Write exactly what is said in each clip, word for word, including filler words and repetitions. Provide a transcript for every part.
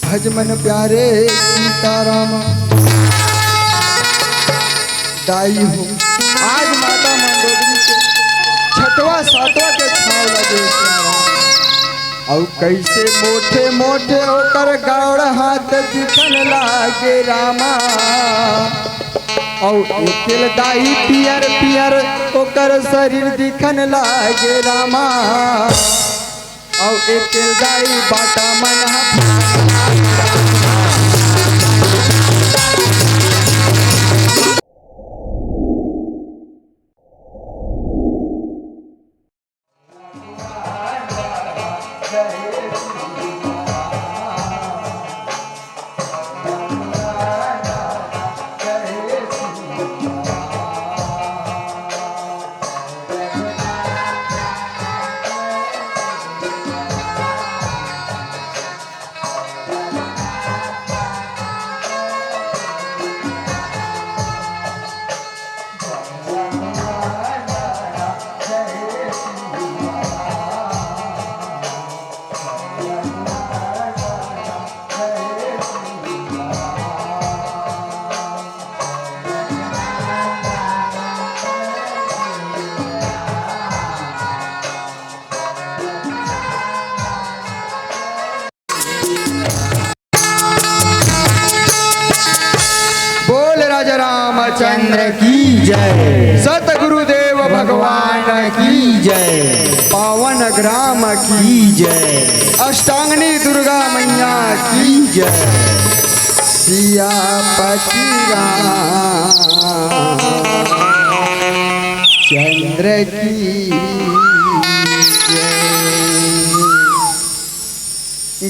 भज मन प्यारे सीताराम। दाई हो, आज माता मंदोदरी के छठवा सातवा के छांव लगे सीताराम। अउ कइसे मोटे मोटे ओकर गोड़ हाथ दिखन लागे रामा। अउ एकेल दाई पियर पियर ओकर शरीर दिखन लागे रामा। अउ एकेल दाई बाटा मन ह बोल राजा रामचंद्र की जय। सतगुरुदेव भगवान की जय। पावन ग्राम की जय। अष्टांगनी दुर्गा मैया की जय। सियापति राम चंद्र की जय।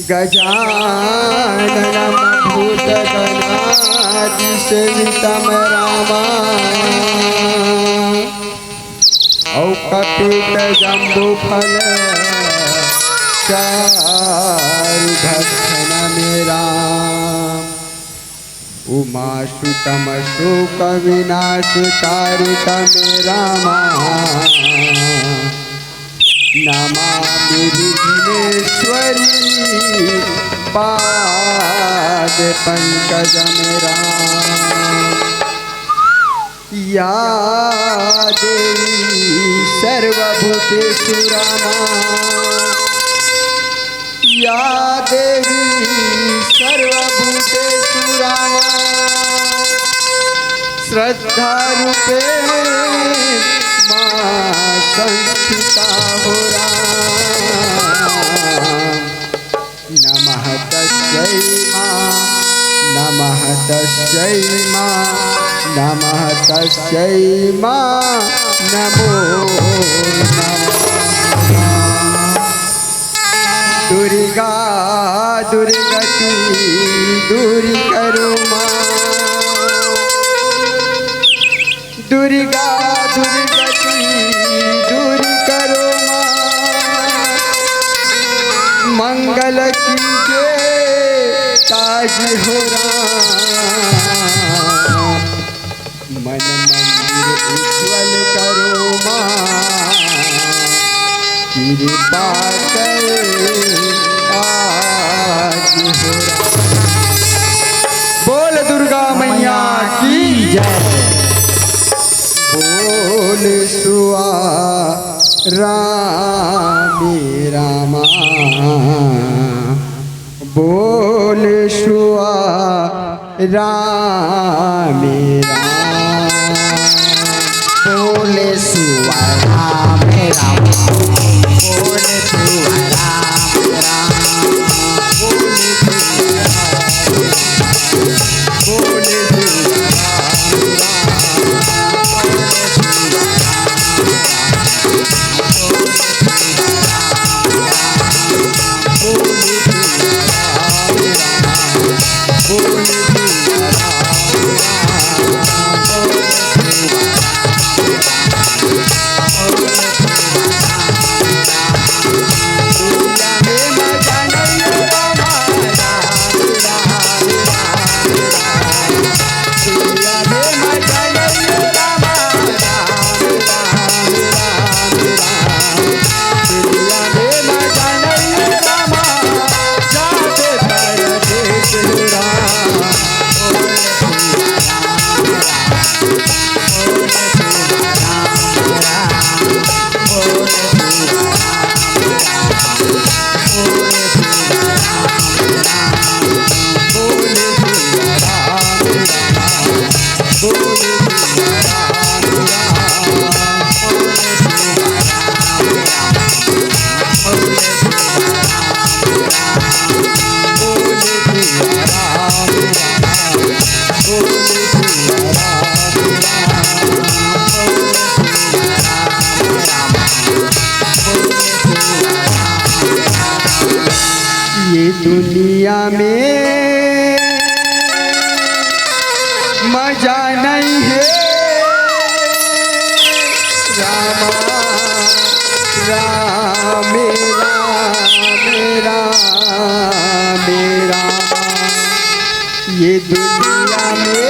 गजाननं भूतगणादिसेवितं राम। अउ कपित जम्बू फल चारु भक्षण में राम। उमासुतम शोक विनाशकारितम राम। नमामि विघ्नेश्वरी पाद पंकजम राम। या देवी सर्वभूतेषु राम। या देवी सर्वभूतेषु राम। श्रद्धारूपेण मां संस्थिता हो राम। नमः तस्यै मां, नमः तस्यै मां, नमः तस्यै मां, नमो नमः। दुर्गा दुर्गति दूर करो मां। दुर्गा दुर्गति दूर करो मां। मंगल कीजे काज हो राम। मन मंदिर उज्जवल करो मां। कृपा कर आज हो राम। बोल दुर्गा मैया की जय। बोल सुआ राम रामा। बोल सुआ राम राम। बोल सुआ राम राम। बोल सुआ राम राम। बोल सुआ राम राम। बोल सुआ राम राम। बोल सुआ राम राम। बोल सुआ राम राम। बोल सुआ राम राम। दुनिया में मजा नहीं है रामा, राम, राम, राम, राम। ये दुनिया में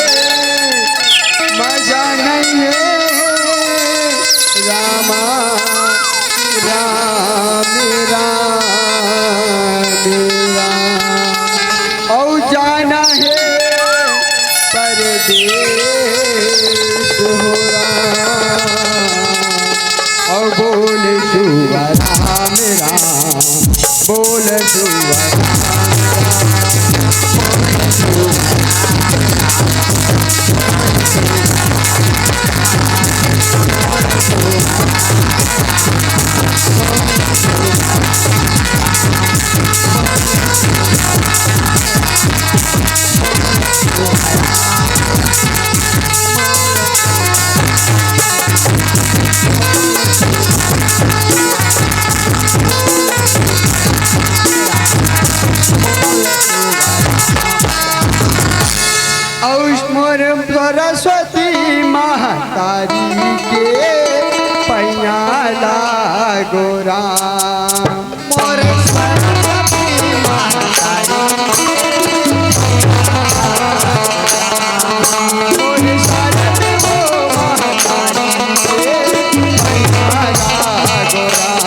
मजा नहीं है रामा, राम, राम, राम। और जाना है परदेश हो राम। और बोल सुबह राम राम, बोल सुबह राम राम। अउ मोर सरस्वती महतारी के पैया लागो राम। मोर सरस्वती महतारी, मोर सरस्वती महतारी के पैया लागो राम।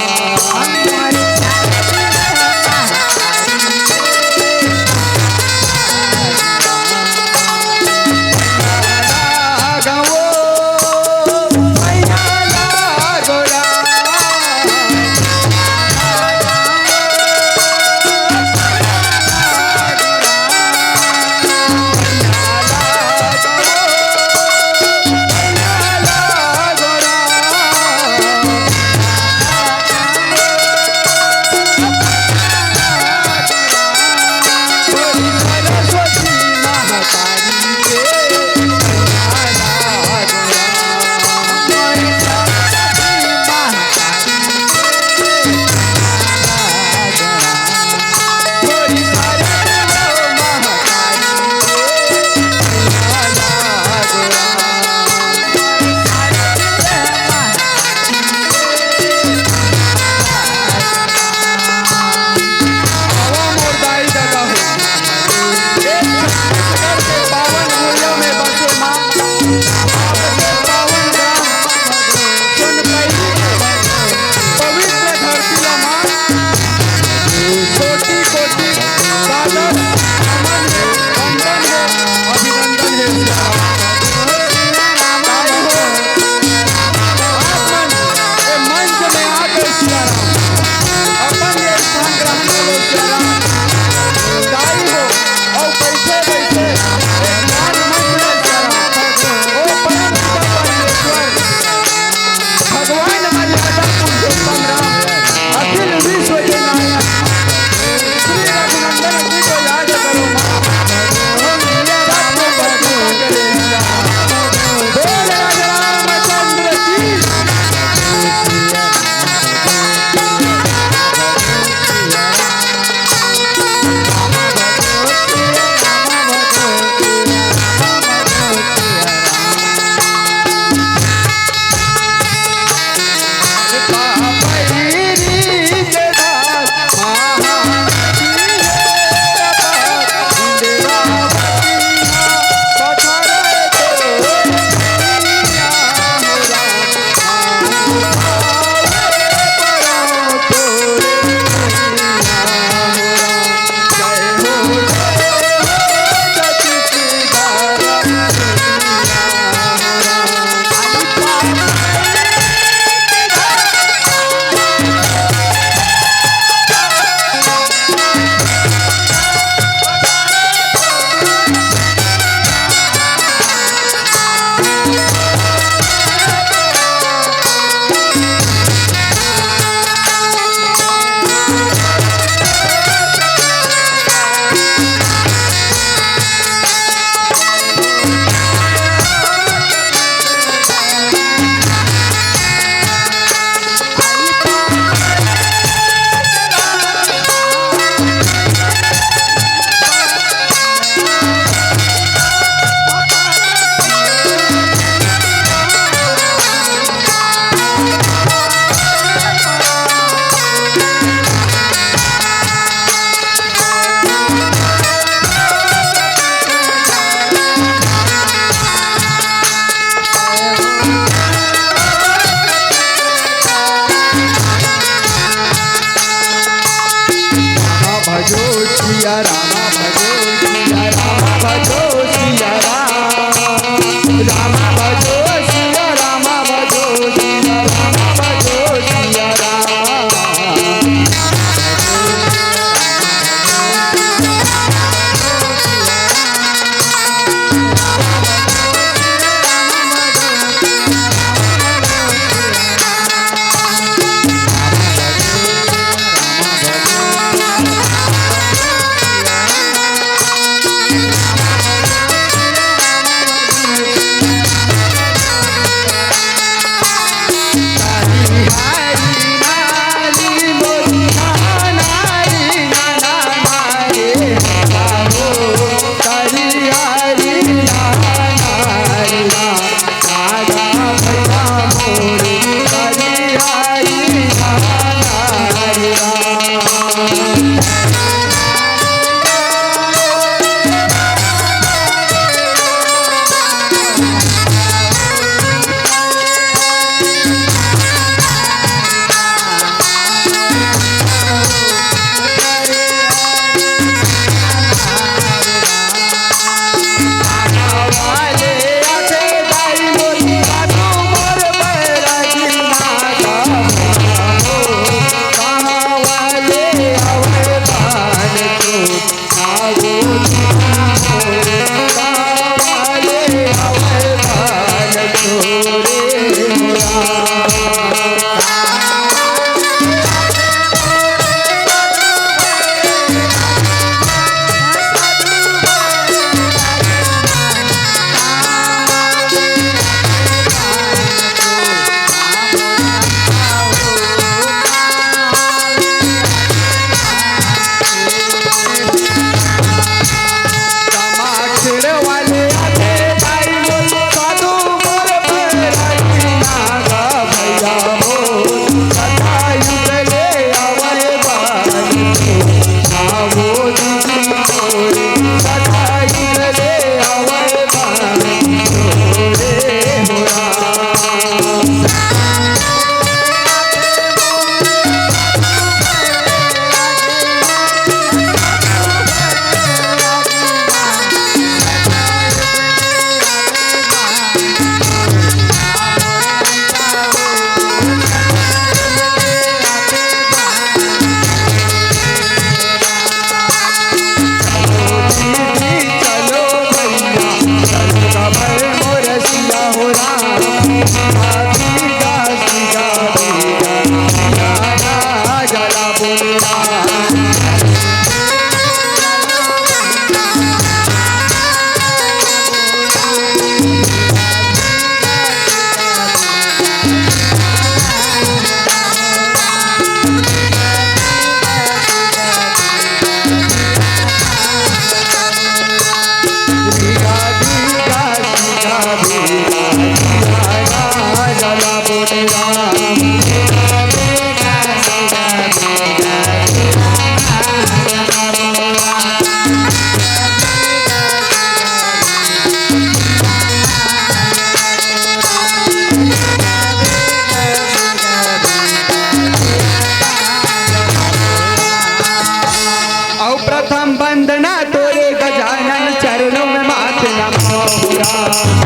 अउ प्रथम वंदना तोरे गजानन, चरणों में माथ नमाओ राम।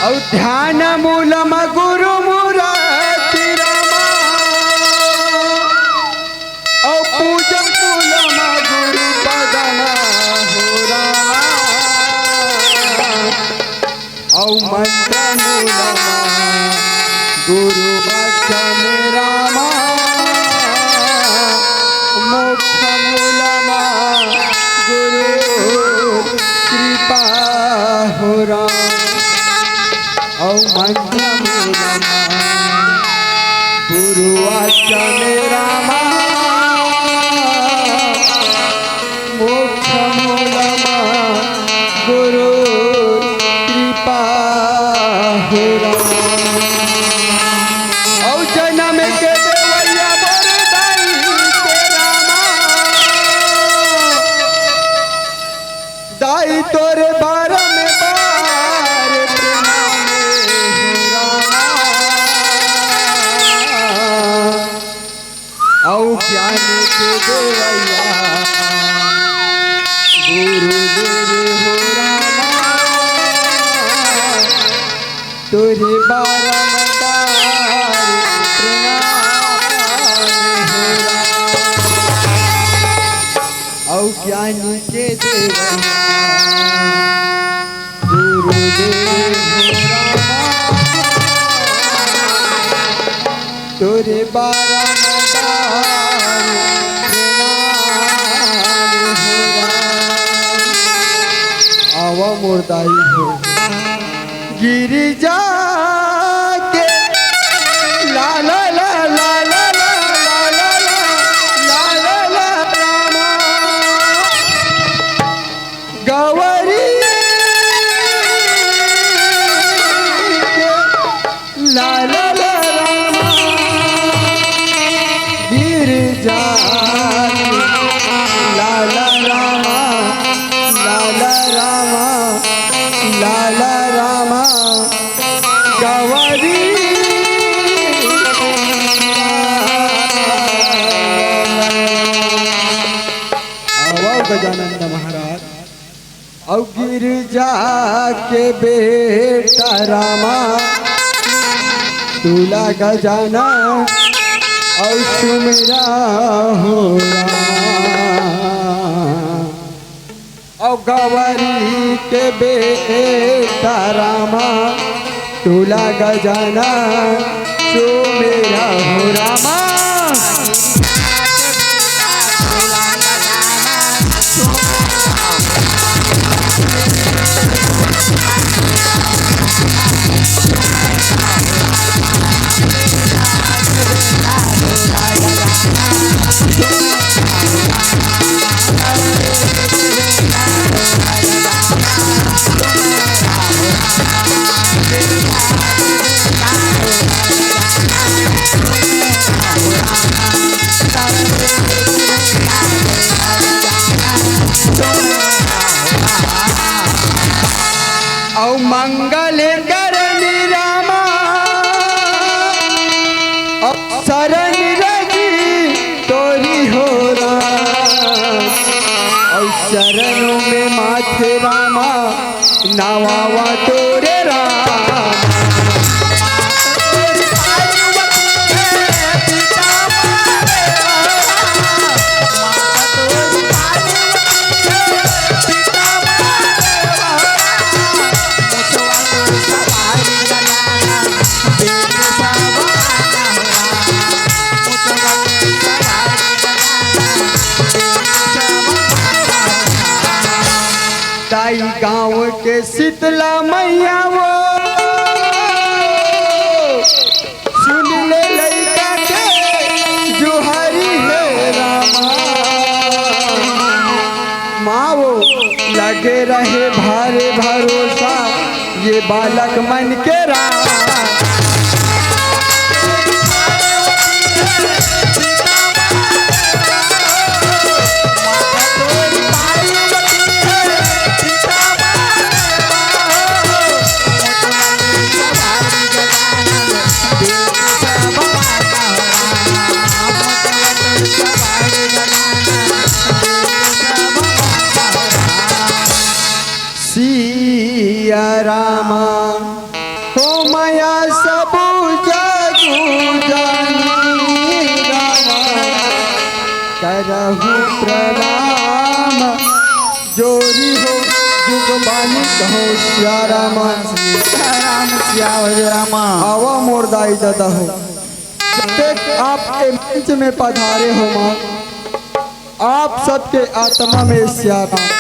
अउ ध्यान मूलम गुरु मूरति रामा, अउ पूजन मूलम गुरु पदम हो रामा, अउ मंत्र मूलम गुरु वचन रामा, मोक्ष मूलम गुरु कृपा हो राम। अउ मंत्र मूलम गुरु वचन रामा, मोक्ष मूलम गुरु कृपा हो राम। अउ जनम के देवइया मोर दाई के रामा, दाई तोरे बारम बार प्रणाम हो रामा। अउ ज्ञान के देवइया गुरुदेव हो रामा, तोरे बारंबार प्रणाम हो रामा। अउ ज्ञान के देवइया गुरुदेव हो रामा, तोरे बारंबार प्रणाम हो राम। आवा मोर दाई हो। गिरिजा के ला ला ला रामा। गवरी के लाला रामा, गिरजा लाला रामा, लाला रामा, लाला रामा, गवरी। आवा गजानंद महाराज। अउ गिरजा के बेटा रामा, तुला गजानन अउ सुमिरा हो रामा। अउ गवरी के बेटा रामा, तुला गजानन सुमिरा हो रामा। अउ मंगल करनी रामा, अउ शरण रजी तोरी हो राम। अउ चरणों में माथे रामा, नवावा तोरे राम। ताई गाँव के शीतला मैया वो, सुन ले लइका के जुहारी हे रामा। माँ वो लगे रहे भारे भरोसा ये बालक मन के राम। सिया रामा हो मया सबू जगू जानी रामा, करहु प्रणाम जोरी हो जुग बानी कहो सिया रामा। सिया राम, सिया हो रामा। आवा मोर दाई ददा हो, जतेक आप ए मंच में पधारे हो माँ, आप सबके आत्मा में सिया राम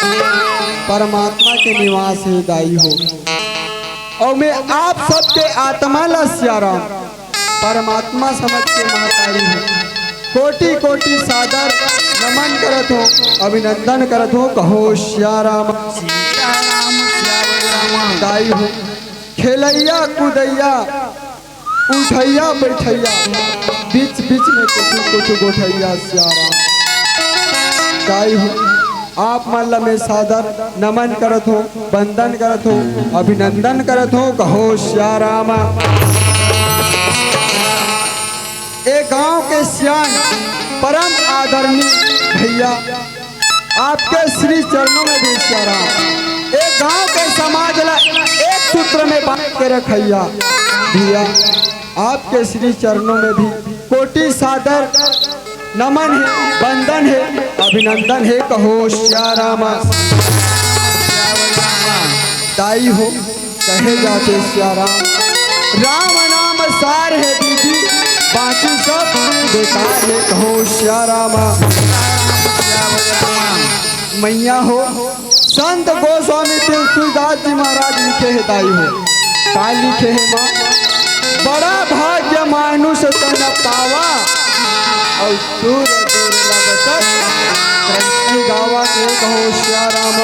परमात्मा के निवास हे दाई हो। अउ मैं आप सबके आत्मा ला सिया राम परमात्मा समझ के महतारी हो। कोटि कोटि सादर नमन करत हो, अभिनंदन करत हो, कहो सिया राम। सिया राम, सिया राम। दाई हो, खेलैया कूदैया, उठैया बैठैया, बीच बीच में कुछ कुछ गोठैया सिया राम। दाई हो, आप मन ला मैं सादर नमन करत हो, वंदन करत हो, अभिनंदन करत हो, कहो सिया राम। ए गांव के सियान परम आदरणीय भैया, आपके श्री चरणों में भी सिया राम। ए गांव के समाज ला एक सूत्र में बांध के रखैया भैया, आपके श्री चरणों में भी कोटि सादर नमन हे, वंदन हे, अभिनंदन हे, कहो सिया राम। दाई हो, कहे जाथे सिया राम, राम नाम सार हे दीदी, बाकी सब बेकार हे, कहो सिया राम। मैया हो, संत गोस्वामी तुलसीदास जी महाराज लिखे हे दाई हो, का लिखे हे माँ? बड़ा भाग्य मानुष तन पावा, अउ दूर दुर्लभ सत ग्रंथि गावा, के कहो सिया राम।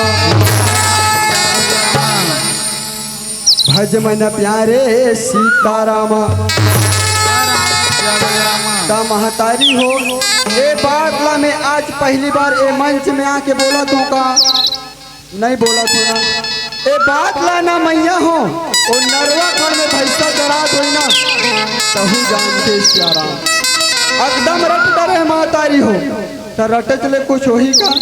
भज मन प्यारे सीताराम। त महतारी हो, ए बात ला मैं आज पहली बार ए मंच में आके बोलत हूँ का? नहीं बोलत हूँ ना। ए बात ला ना मैया हो, ओ नरवा खन में भैंसा चरात होई ना, तहू जानते सियाराम। एकदम रट डरे महतारी हो, त रटच ले कुछ होही का?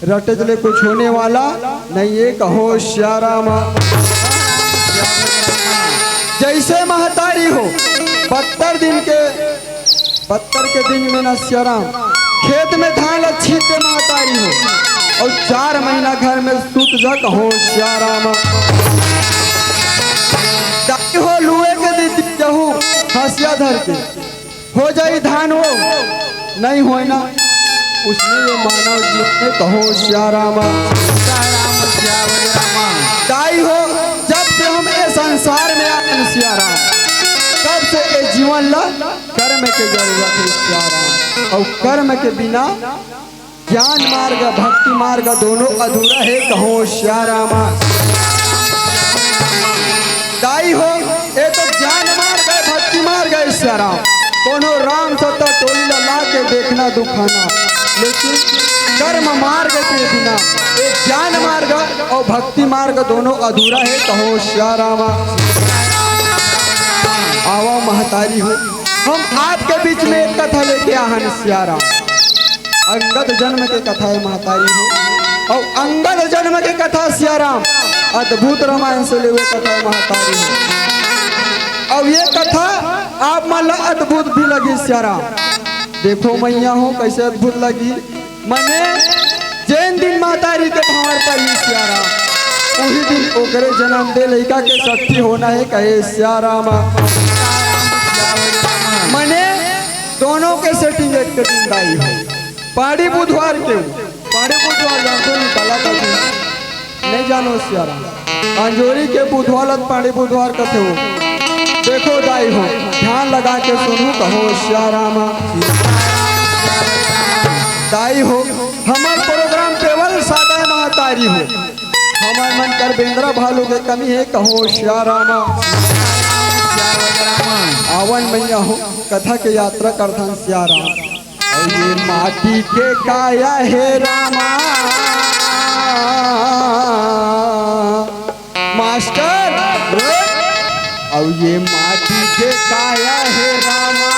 रटच ले कुछ होने वाला नहीं है, कहो सियाराम। जैसे महतारी हो, बत्तर दिन के, बत्तर के दिन में ना सियाराम, खेत में धान ला छींच दे महतारी हो, अउ चार महीना घर में सुत जा कहो सियाराम। दाई हो लुए के दिन जहू हंसिया धर के, हो जाई धान हो, नहीं होय ना, उसने ये मानव जीवन में कहो सियाराम। सियाराम, सियाराम। दाई हो, जब से हम ए संसार में आए सियाराम, तब से ए जीवन ला कर्म के जरूरत हे सियाराम। अउ कर्म के बिना ज्ञान मार्ग, भक्ति मार्ग दोनों अधूरा हे, कहो सियाराम। दाई हो, ए तो ज्ञान मार्ग हे, भक्ति मार्ग हे सियाराम। कोनो राम सत्ता टोली ला ला के देखना दुखाना, लेकिन कर्म मार्ग के बिना ए ज्ञान मार्ग अउ भक्ति मार्ग दोनों अधूरा हे, कहो सियाराम। आवा महतारी हो, हम आपके बीच में एक कथा लेके आहन सियाराम। अंगद जन्म के कथा हे महतारी हो, अउ अंगद जन्म के कथा सियाराम अद्भुत रामायण से लेवे कथा हे महतारी हो। अउ ये कथा आप मन ला अद्भुत भी लगी सियाराम। देखो मैया हो, कैसे अद्भुत लगी। मने जेन दिन महतारी के भांवर परही सियाराम, उही दिन ओकरे जन्म दे लइका के सक्खी होना हे, कहे सियाराम। मने दोनों के सेटिंग एक के दिन दाई हो। पाड़ी बुधवार के हो, पाड़ी बुधवार जानथो निकाला कथी? नहीं जानो सियाराम। अंजोरी के बुधवार ल पाड़ी बुधवार कथे हो। देखो दाई हो, ध्यान लगा के सुनू कहो सियाराम। दाई हो, हमर प्रोग्राम केवल सादा महतारी हो। हमर मन कर बेंदरा भालू के कमी हे कहो सियाराम। आवन मैया हो, कथा के यात्रा करथन सियाराम। अउ ये माटी के काया हे रामा, मास्टर, अउ ये माटी के काया हे रामा,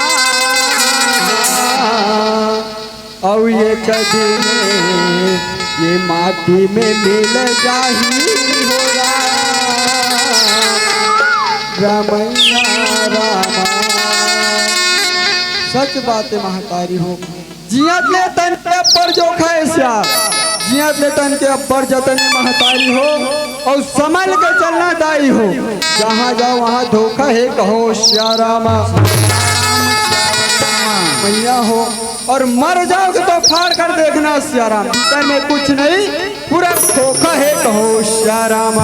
अउ ये कदी में ये माटी में मिल जाही हो राम, रमैया रामा। सच बात हे महतारी हो, जियत ले तन के अब्बड़ जोखा हे सियार, जियत ले तन के अब्बड़ जतन हे महतारी हो, अउ संभल के चलना दाई हो, जहाँ जाओ वहाँ धोखा हे कहो सियाराम। मैया हो, अउ मर जाओगे तो फाड़ कर देखना सियाराम, भीतर में कुछ नहीं, पूरा खोखा हे कहो सियाराम।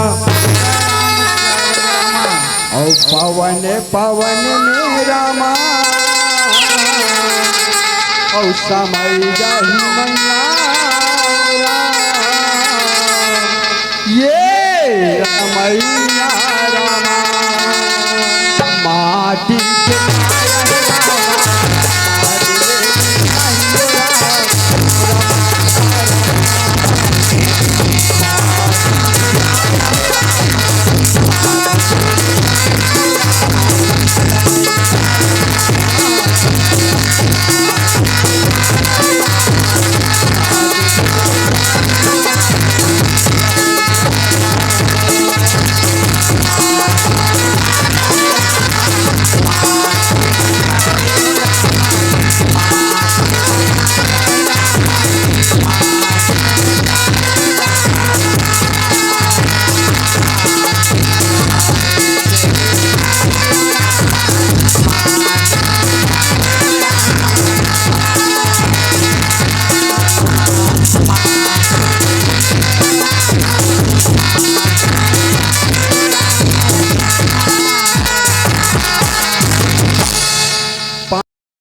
अउ पवन पवन में रामा, अउ समय जाही मैया राम। ये रमैया रामा, माटी के काया हे रामा, अरे रे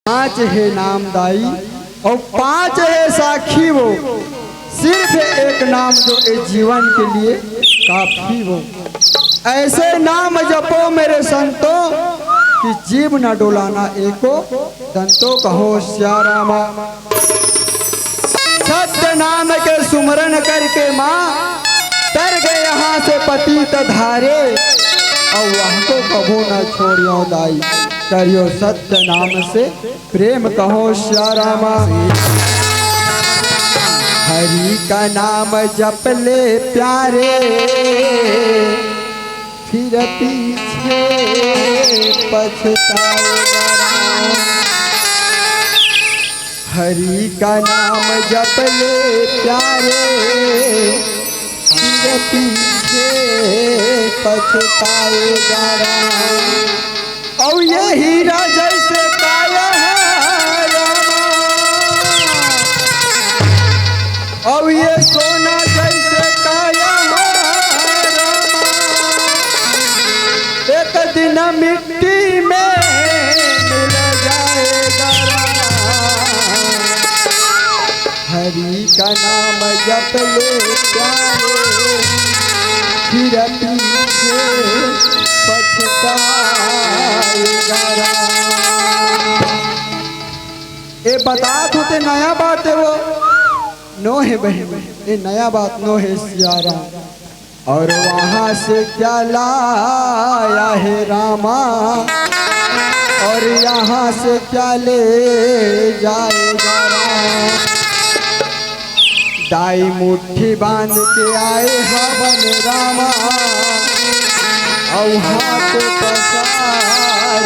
पांच हे नाम दाई अउ पांच हे साखी वो, सिर्फ एक नाम जो ए जीवन के लिए काफी वो। ऐसे नाम जपो मेरे संतों कि जीव न डोलाना एको दंतो कहो सियारामा। सत्य नाम के सुमरन करके माँ, तर गे यहाँ से पतित धारे, अउ वह को कभू न छोड़ियो दाई, करियो सत्य नाम से प्रेम कहो सियारामा। हरि का नाम जप ले प्यारे, फिर पीछे पछताएगा राम। हरि का नाम जप ले प्यारे, फिर पीछे पछताएगा राम। अउ ये हीरा जैसे काया है रामा, अउ ये सोना जैसे काया है रामा, एक दिन मिट्टी में मिल जाएगा रामा। हरि का नाम जप ले प्यारे, फिर पीछे पछताएगा राम। ए बतात होते नया बात है वो, नो है बहन, ए नया बात नो है सिया राम। और वहाँ से क्या लाया है रामा, और यहाँ से क्या ले जाएगा राम। दाई मुट्ठी बांध के आए हवन रामा, और हाथ पसार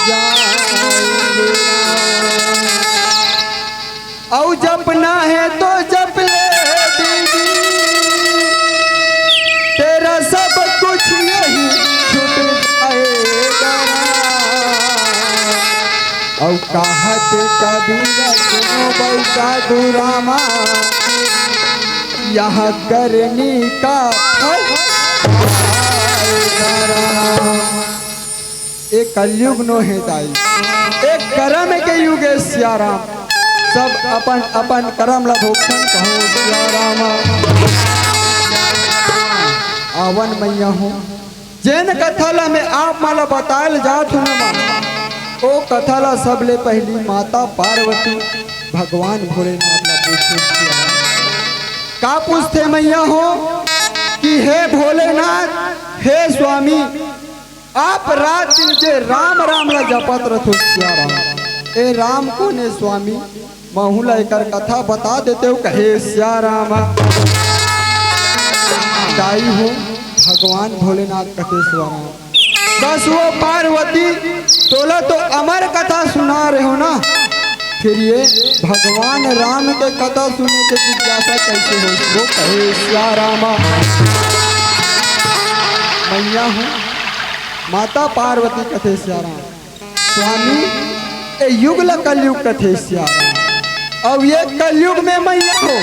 जाएंगे राम। अउ जपना है तो जप ले दीदी, तेरा सब कुछ यही छूट जाएगा। अउ कहत कबीर सुनो भाई साधु रामा, यह करनी का फल आएगा राम। ए कलयुग नो हे दाई, ए करम के युग हे सिया राम। सब अपन अपन करम ला भोगथन, कहो सिया राम। आवन मैया हो, जेन कथा ला मैं आप मन ला बताए ल जात हूँ ना माँ, ओ कथा ला सबले पहली माता पार्वती भगवान भोलेनाथ ला पूछे सिया राम। का पूछथे मैया हो कि हे भोलेनाथ, हे स्वामी, आप रात दिन के राम राम ला जपत रथो सिया राम। ए राम कोन ए स्वामी, महू ला एकर कथा बता देते हो, कहे सिया राम। दाई हो भगवान भोलेनाथ कथे सिया राम। बस वो पार्वती तोला तो अमर कथा सुना रहे हो ना, फिर ये भगवान राम के कथा सुने के जिज्ञासा कैसे हो? वो कहे सिया राम। मैया हो माता पार्वती कथे सिया राम, स्वामी, ए युग ला कलयुग कथे सिया राम। अब ये कलयुग में मैया हो,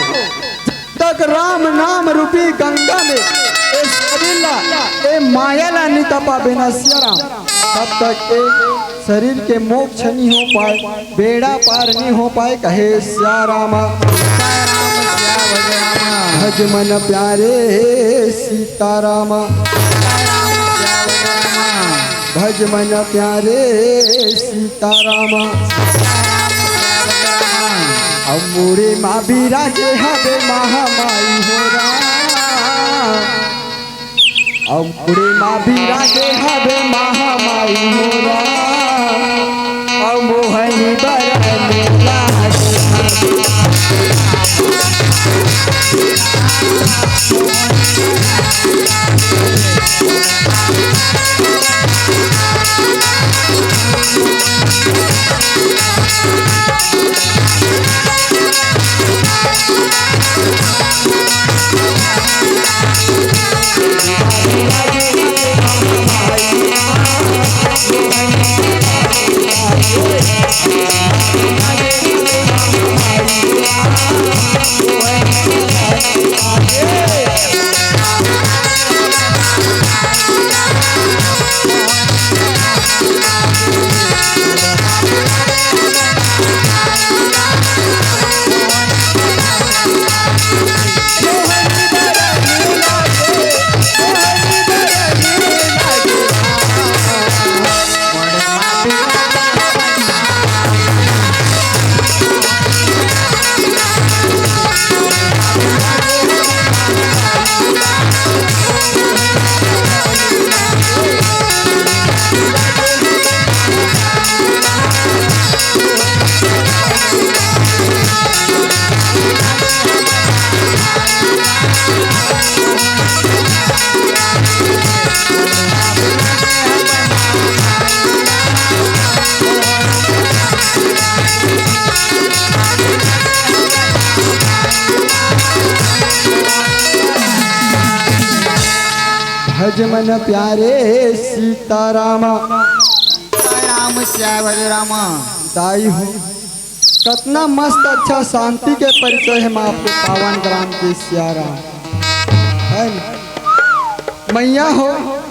जब तक राम नाम रूपी गंगा में ए शरीर ला, ए माया ला नि तपाबे ना सिया राम, तब तक ए शरीर के मोक्ष नि हो पाए, बेड़ा पार नि हो पाए, कहे सिया राम। भज मन प्यारे सीताराम। भज मन प्यारे सीताराम। अब मुड़ी मा बिराजे हवे महामाई हो राम। अब मुड़ी मा बिराजे हवे महामाई हो राम। अब मोहनी बरन लागे। जे मन प्यारे सीताराम। राम श्याम राम। दाई हो, कतना मस्त अच्छा शांति के परिचय हे माँ आपके पावन ग्राम के सियाराम, है ना? मैया हो,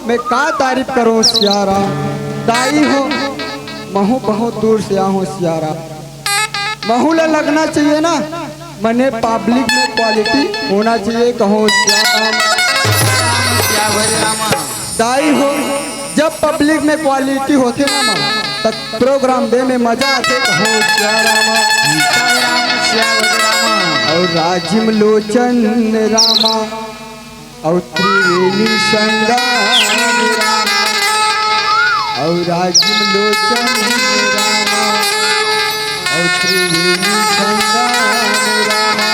मैं का तारीफ करूं सियाराम। दाई हो, महू बहुत दूर से आहूं सियाराम। महू ला लगना चाहिए ना, मने पब्लिक में क्वालिटी होना चाहिए। कहो श्याम। दाई हो, जब पब्लिक में क्वालिटी होथे ना माँ, तब प्रोग्राम दे में मजा आथे। कहो श्याम। और राजिम लोचन रामा, अउ त्रिवेणी संगम रामा, अउ राजिम लोचन रामा, अउ त्रिवेणी संगम रामा,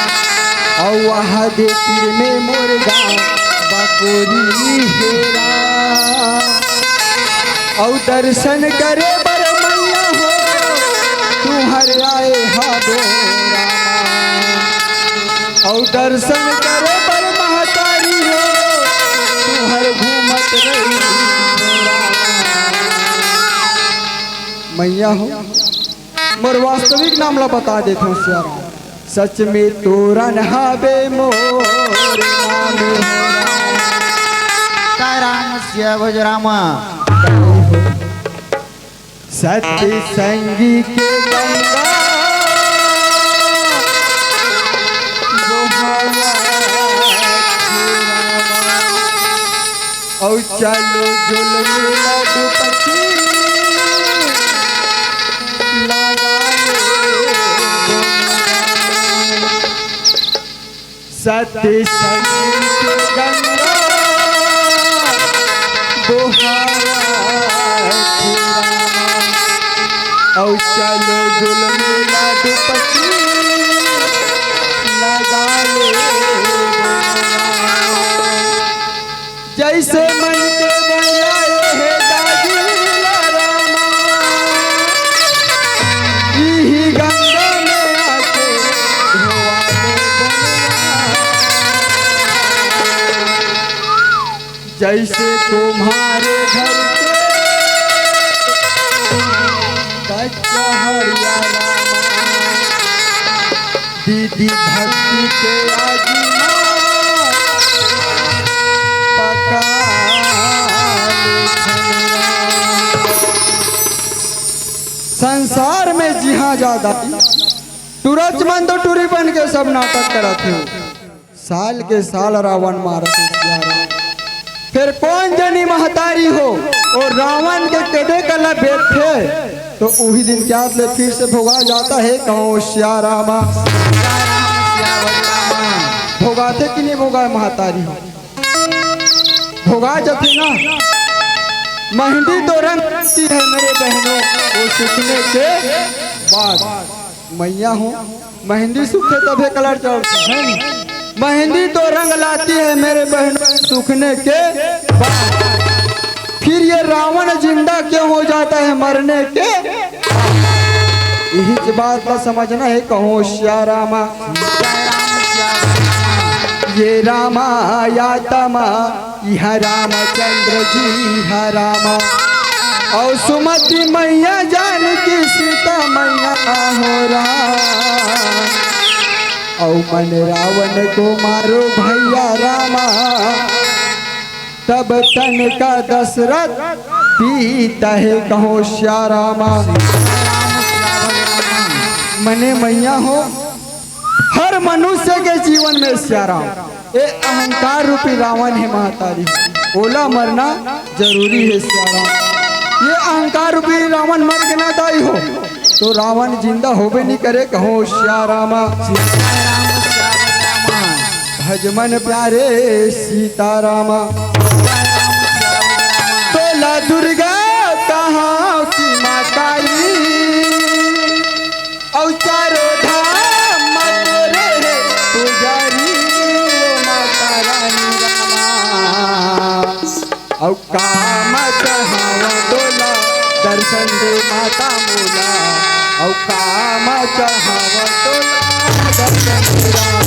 अउ वहाँ दे तीर में मोर गाँव बकोरी हेरा। अउ दर्शन करे बर मैया हो, तुहर आए हा बोरा। अउ दर्शन करे बर महतारी हो, तुहर घूमत रही बोरा। मैया हो, मोर वास्तविक नाम ला बता देथव सियाराम। सच में तोरन हाबे मोर नाम। ताराम सिया भोजरामा। सत्य संगी के गंगा बोहावा। अउ चलो जुलमी ला डुबकी लगा ले। सत्य संगी के गंगा बोहावा। अउ चलो जुलमी ला डुबकी लगा ले। जैसे मन के बनाए हे दादी ला रामा, इही गंगा में आके धोवा ले बनवा। जैसे तुम्हारे घर के कचहरिया रामा, दीदी भक्ति के आगी माँ पका ले छनवा। संसार में जिहाँ जादा टुरच मन तो टुरी बन के सब नाटक करत हे। साल के साल रावण मारत हे सियाराम। फेर कोन जनी महतारी हो, ओ रावण के केदे कला बेचथे, तो उही दिन के आत ले फिर से भोगा जात हे, कहो सियाराम। भोगाथे कि नहीं भोगा महतारी हो? भोगा जाथे ना। मेहंदी तो रंग लाती है मेरे बहनों, वो सूखने के बाद। मैया हो, मेहंदी सूखे तभे कलर चढ़थे, है नी? मेहंदी तो रंग लाती है मेरे बहनों सूखने के बाद। फिर ये रावण जिंदा क्यों हो जाता है मरने के? इही बात ला समझना हे, कहो सियारामा। ये रामा यातमा इहा रामचंद्र जी हा रामा, अउ सुमति मैया जानकी सीता मैया हो राम, अउ मन रावण को मारो भैया रामा, तब तन का दशरथ पीता है, कहो सियारामा। मने मैया हो, हर मनुष्य के जीवन में सियाराम, ए अहंकार रूपी रावण हे महतारी, ओला मरना जरूरी हे सियाराम। ये अहंकार रूपी रावण मर के ना दाई हो, तो रावण जिंदा होबे नहीं करे, कहो सियारामा। भज मन प्यारे सीतारामा। तोला दुर्गा कहाँ की माताई, अउ चारों धाम म तोरे हे पुजारी, ओ माता रानी रामा। अउ का म चढ़ावँ तोला, दर्शन दे माता मोला। अउ का म चढ़ावँ तोला, दर्शन दे रामा।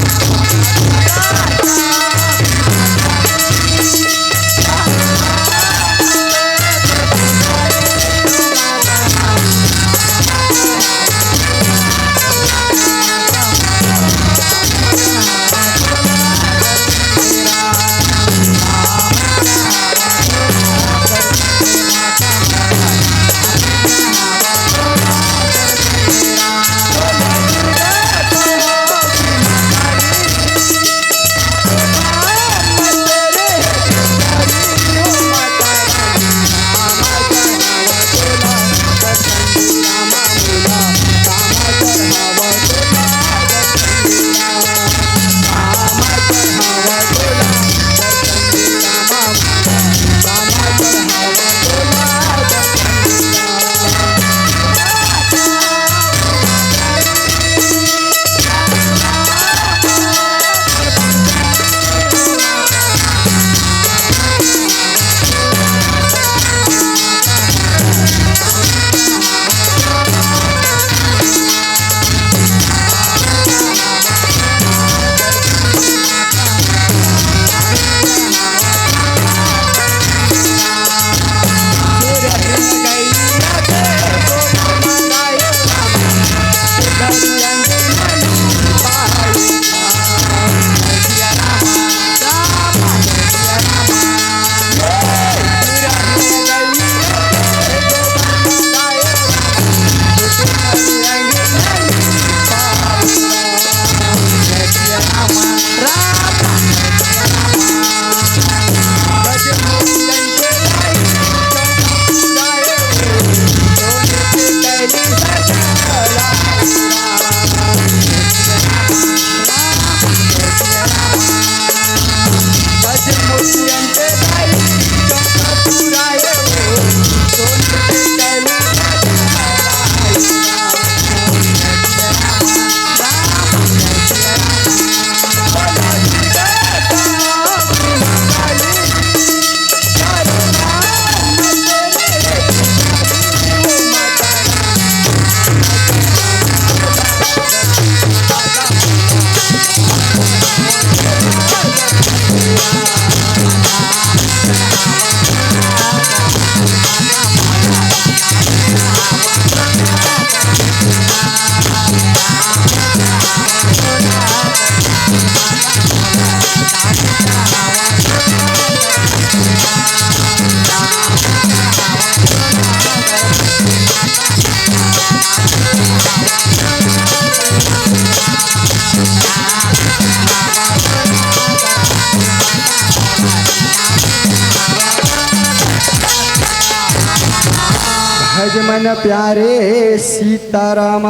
मन प्यारे सीताराम।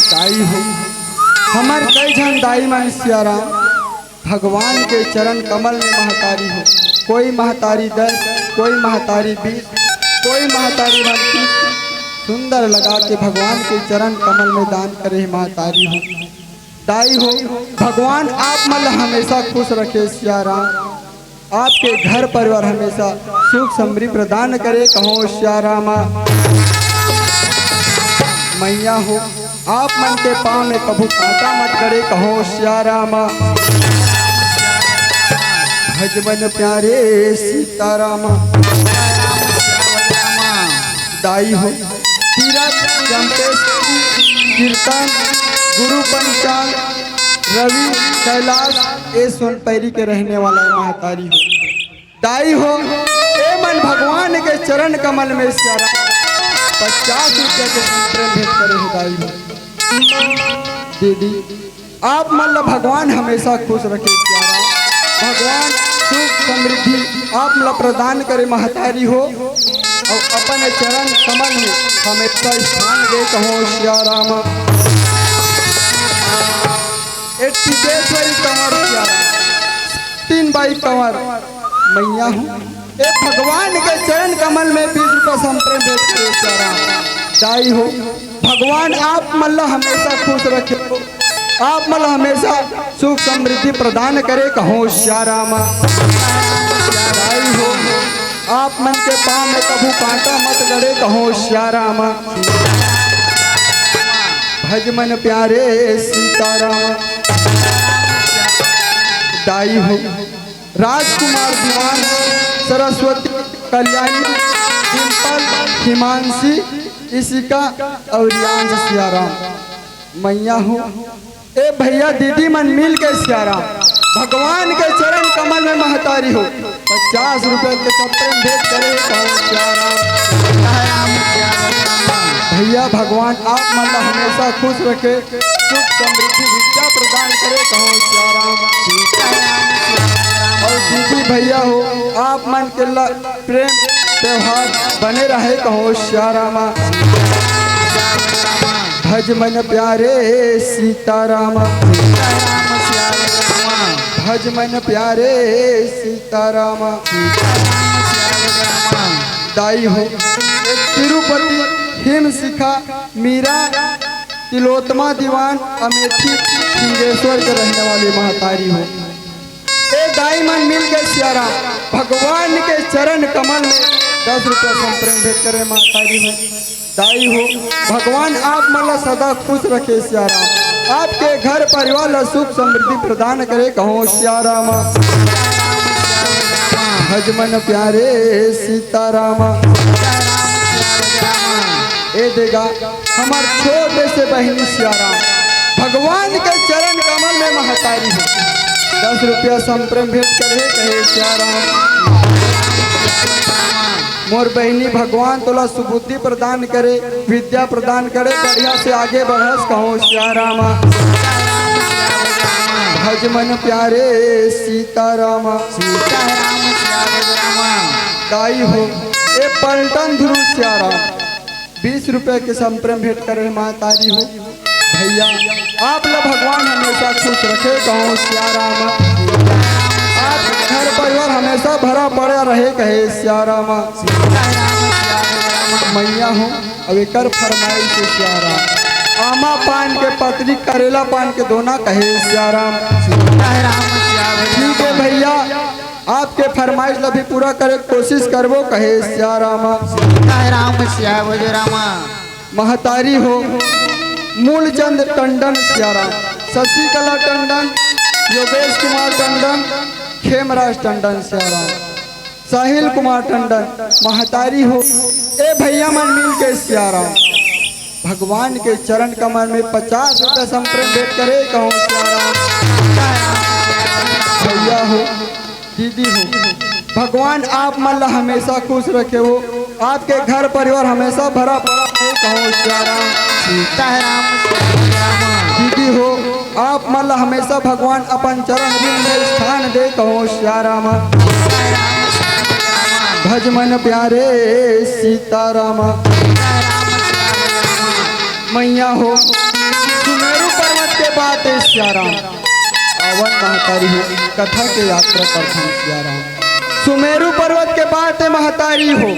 दाई हो, हमर कई झन दाई मन सियाराम भगवान के चरण कमल में महतारी हो। कोई महतारी दस, कोई महतारी बीस, कोई महतारी उनतीस। सुंदर लगा के भगवान के चरण कमल में दान करे हे महतारी हो। दाई हो, भगवान आप मन ला हमेशा खुश रखे सियाराम। आपके घर परिवार हमेशा सुख समृद्धि प्रदान करे, कहो सियाराम। मैया हो, आप मन के पाँव में कभू कांटा मत गड़े, कहो सियाराम। भज मन प्यारे सीताराम। दाई हो, तीरथ, जमपेश, कीर्तन, गुरु पंचाल, रवि, कैलाश, ए सोनपैरी के रहने वाला है महतारी हो। दाई हो, ए मन भगवान के चरण कमल में सियाराम पचास रुपया के संतरे भेंट करे हो दाई हो। दीदी, आप मन ला भगवान हमेशा खुश रखे सियाराम। भगवान सुख समृद्धि आप मन ला प्रदान करे महतारी हो, और अपन चरण कमल में हमेशा स्थान दे, कहो सियाराम। ए टिकेश्वरी कंवर सियाराम, तीन बाई कंवर मैया हो, ए भगवान के चरण कमल में बीस रुपया संतरे भेंट करे सियाराम। दाई हो, भगवान आप मन ला हमेशा खुश रखे, आप मन ला हमेशा सुख समृद्धि प्रदान करे, कहो सियाराम। दाई हो, आप मन के पाँव में कभू कांटा मत गड़े, कहो सियाराम। भज मन प्यारे सीताराम। दाई हो, राजकुमार दीवान, सरस्वती, कल्याणी, डिम्पल, हिमांशी, इशिका और रियांश सियाराम। मैया हो, ए भैया दीदी मन मिल के सियाराम भगवान के चरण कमल में महतारी हो पचास रुपए के सब प्रेम भेंट करे, कहो सियाराम। भैया भगवान आप मन ला हमेशा खुश रखे, सुख समृद्धि विद्या प्रदान करे, कहो सियाराम। और दीदी भैया हो, आप मन के ला प्रेम त्योहार बने रहे, कहो सियाराम। भज मन प्यारे सीताराम। भज मन प्यारे सीताराम। दाई हो, एक तिरुपति, हिम शिखा, मीरा, तिलोत्तमा दीवान, अमेठी, सिंहेश्वर के रहने वाली महतारी हो। ए दाई मन मिल के सियाराम भगवान के चरण कमल में दस रुपया संप्रेम भेंट करे महतारी हो। दाई हो, भगवान आप मन ला सदा खुश रखे सियाराम, आपके घर परिवार ला सुख समृद्धि प्रदान करे, कहो सियाराम। भज मन प्यारे सीताराम। ए देगा हमार छोटे से बहिनी सियाराम भगवान के चरण कमल में महतारी हो दस रुपया संप्रेम भेंट करे, कहे सियाराम। मोर बहिनी भगवान तोला सुबुद्धि प्रदान करे, विद्या प्रदान करे, बढ़िया से आगे बढ़स, कहो सियाराम। भज मन प्यारे सीताराम। दाई हो, ए पलटन ध्रुव सियाराम बीस रुपया के संप्रेम भेंट करे महतारी हो। भैया, आप ला भगवान हमेशा खुश रखे, कहो सियाराम। आप घर परिवार हमेशा भरा पड़ा रहे, कहे सियाराम। मैया हो, अब एकर फरमाइश है सियाराम, आमा पान के पतरी, करेला पान के दोना, कहे सियाराम। ठीक है भैया, आपके फरमाइश ला भी पूरा करे के कोशिश करबो, कहे सियाराम। महतारी हो मूलचंद टंडन सियाराम, शशिकला टंडन, योगेश कुमार टंडन, खेमराज टंडन सियाराम, साहिल कुमार टंडन महतारी हो। ए भैया मन मिल के सियाराम भगवान के चरण कमल में पचास रुपया संप्रेम भेंट करे, कहो सियाराम। भैया हो, दीदी हो, भगवान आप मन ला हमेशा खुश रखे हो, आपके घर परिवार हमेशा भरा पड़ा हो, कहो सियाराम। दीदी हो, आप मन ला हमेशा भगवान अपन चरण बिंद में स्थान दे, कहो सियाराम। भज मन प्यारे सीताराम। मैया हो, सुमेरु पर्वत के बात हे सियाराम। पावन महतारी हो, कथा के यात्रा करथन सियाराम। सुमेरु पर्वत के बात हे महतारी हो,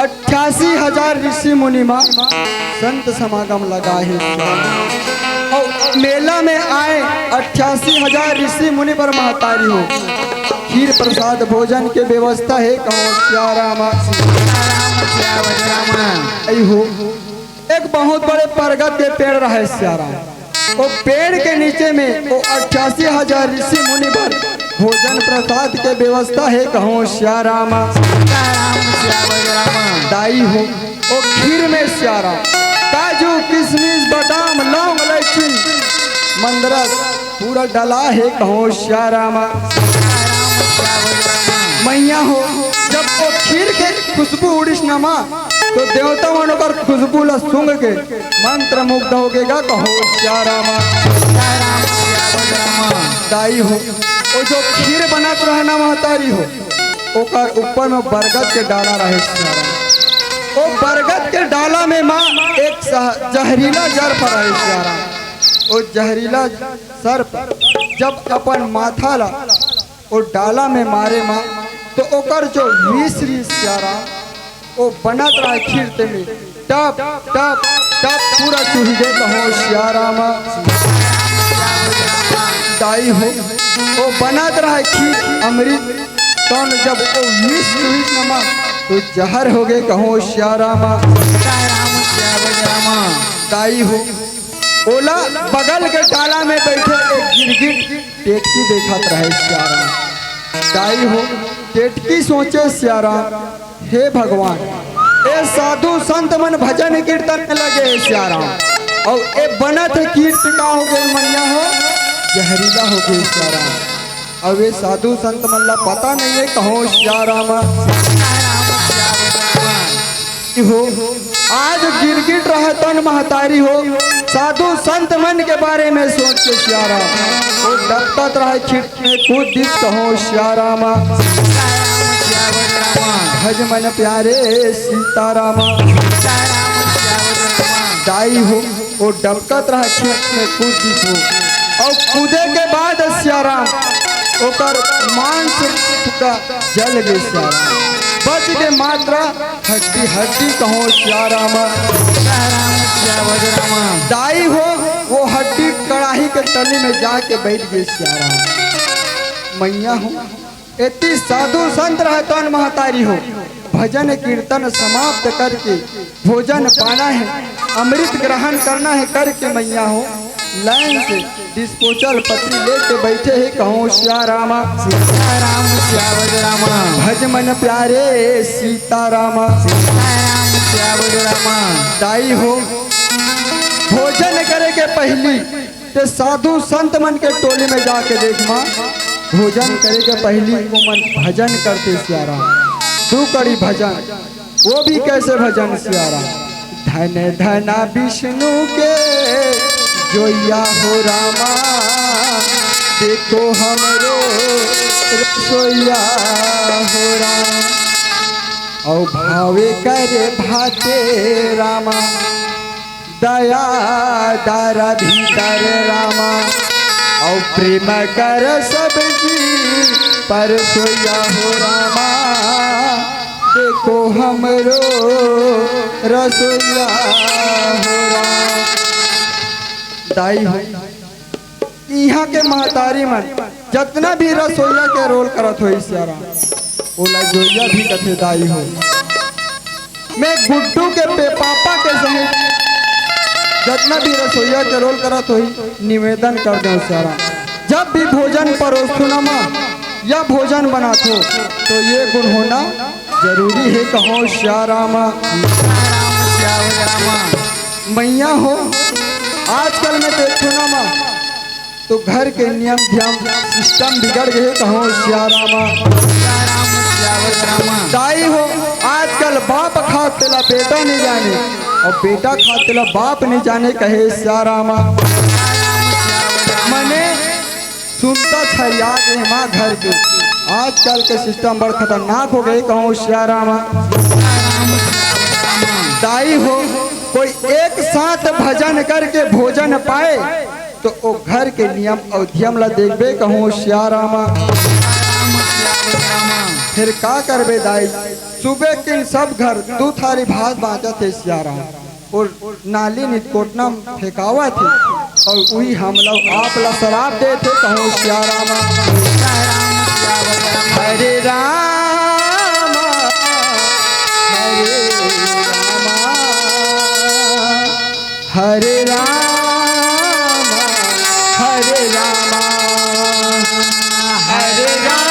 अट्ठासी हजार ऋषि मुनि मा संत समागम लगा हे सियाराम। अउ मेला में आए अट्ठासी हजार ऋषि मुनि बर महतारी हो, खीर प्रसाद भोजन के व्यवस्था हे, कहो सियाराम। आई हो, एक बहुत बड़े बरगद के पेड़ रहे सियाराम। ओ पेड़ के नीचे में ओ अट्ठासी हजार ऋषि मुनि बर भोजन प्रसाद के व्यवस्था हे, कहो सियाराम। दाई हो, ओ खीर में सियाराम, काजू, किशमिश, बादाम, लौंग, इलायची, मंदरस पूरा डला हे, कहो सियाराम। मैया हो, जब ओ खीर के खुशबू उड़िस न मा, तो देवता मन ओकर खुशबू ला सूंघ के मंत्र मुग्ध हो गे गा, कहो सियाराम। दाई हो, ओ जो खीर बनत रहे न महतारी हो, ओकर ऊपर में बरगद के डाला रहे सियाराम। ओ बरगद के डाला में मा एक सह-, जहरीला सर्प रहे सियाराम। ओ जहरीला सर्प जब अपन माथा ला ओ डाला में मारे मा, तो ओकर जो विष रहिस सियाराम, ओ बनत रहे खीर ते में टप टप टप पूरा चुहि गे, कहो सियाराम। दाई हो, ओ बनत रहे खीर अमृत, तौन जब ओ विष चुहिस न मा, तो जहर हो गे, कहो सियाराम। दाई हो, ओला बगल के डाला में बैठे एक गिरगिट टेटकी देखत रहे सियाराम। दाई हो, टेटकी सोचे सियाराम, हे भगवान, ए साधु संत मन भजन कीर्तन में लगे हे सियाराम, अउ ए बनत हे खीर ते का हो गे मैया हो, जहरीला हो गे सियाराम। अउ ए साधु संत मन ला पता नहीं हे, कहो सियाराम। हो, आज गिरगिट रहे तौन महतारी हो, साधु संत मन के बारे में सोच के सियाराम, ओ डपटत रहे खीर में कूद दिस, कहो सियाराम। भज मन प्यारे सीताराम। दाई हो, ओ डपटत रहे खीर में कूद दिस हो। अउ कूदे के बाद सियाराम, ओकर मांस पूरा जल गे सियाराम। बच गे मात्र हड्डी, हड्डी, कहो सियाराम। दाई हो, ओ हड्डी कड़ाही के तली में जाके बैठ गे सियाराम। मैया हो, एती साधु संत रहे तौन महतारी हो, भजन कीर्तन समाप्त करके भोजन पाना हे, अमृत ग्रहण करना हे करके मैया हो, लाइन से disposal पत्री लेके बैठे हे, कहो सियाराम। भज मन प्यारे सीताराम। दाई हो, भोजन करे के पहिली ते साधु संत मन के टोली में जाके देख मा, भोजन करे के पहिली ओमन भजन करथे सियाराम। दू कड़ी भजन, वो भी कैसे भजन सियाराम। धन धना विष्णु के जोइया हो रामा, देखो हमरो रसोइया हो राम। अउ भावे करे भाते रामा, दया दारा भीतर रामा, अउ प्रेम कर सब जी परसोइया हो रामा, देखो हमरो रसोइया हो राम। दाई हो, इहाँ के महतारी मन जतना भी रसोइया के role करत होही सियाराम, ओला जोइया भी कथे दाई हो। मैं गुड्डू के पे-, पापा के सहित जतना भी रसोइया के role करत होही, निवेदन कर देव सियाराम, जब भी भोजन परोसथो ना माँ या भोजन बनाथो, तो ये गुण होना जरूरी हे, कहो सियाराम। मैया हो, आजकल मैं देखथो ना माँ, तो घर के नियम ध्यान system बिगड़ गे, कहो सियाराम। दाई हो, आजकल बाप खात तेला बेटा नहीं जाने, अउ बेटा खात तेला बाप नहीं जाने, कहे सियाराम। मने सुनता छरिया गे माँ घर के, आजकल के सिस्टम बड़ खतरनाक हो गए, कहूँ सियाराम। दाई हो, कोई एक साथ भजन करके भोजन पाए, तो ओ घर के नियम अउ धियम ला देखबे, कहूँ सियाराम। फिर का करबे दाई, सुबह के सब घर दू थारी भात बाँचत हे सियाराम। अउ नाली नित कोटना म फेंकावत हे, अउ उही हमला आप ला सराप देत हे, कहूँ सियाराम। हरे राम, हरे राम, हरे राम, हरे राम, हरे राम।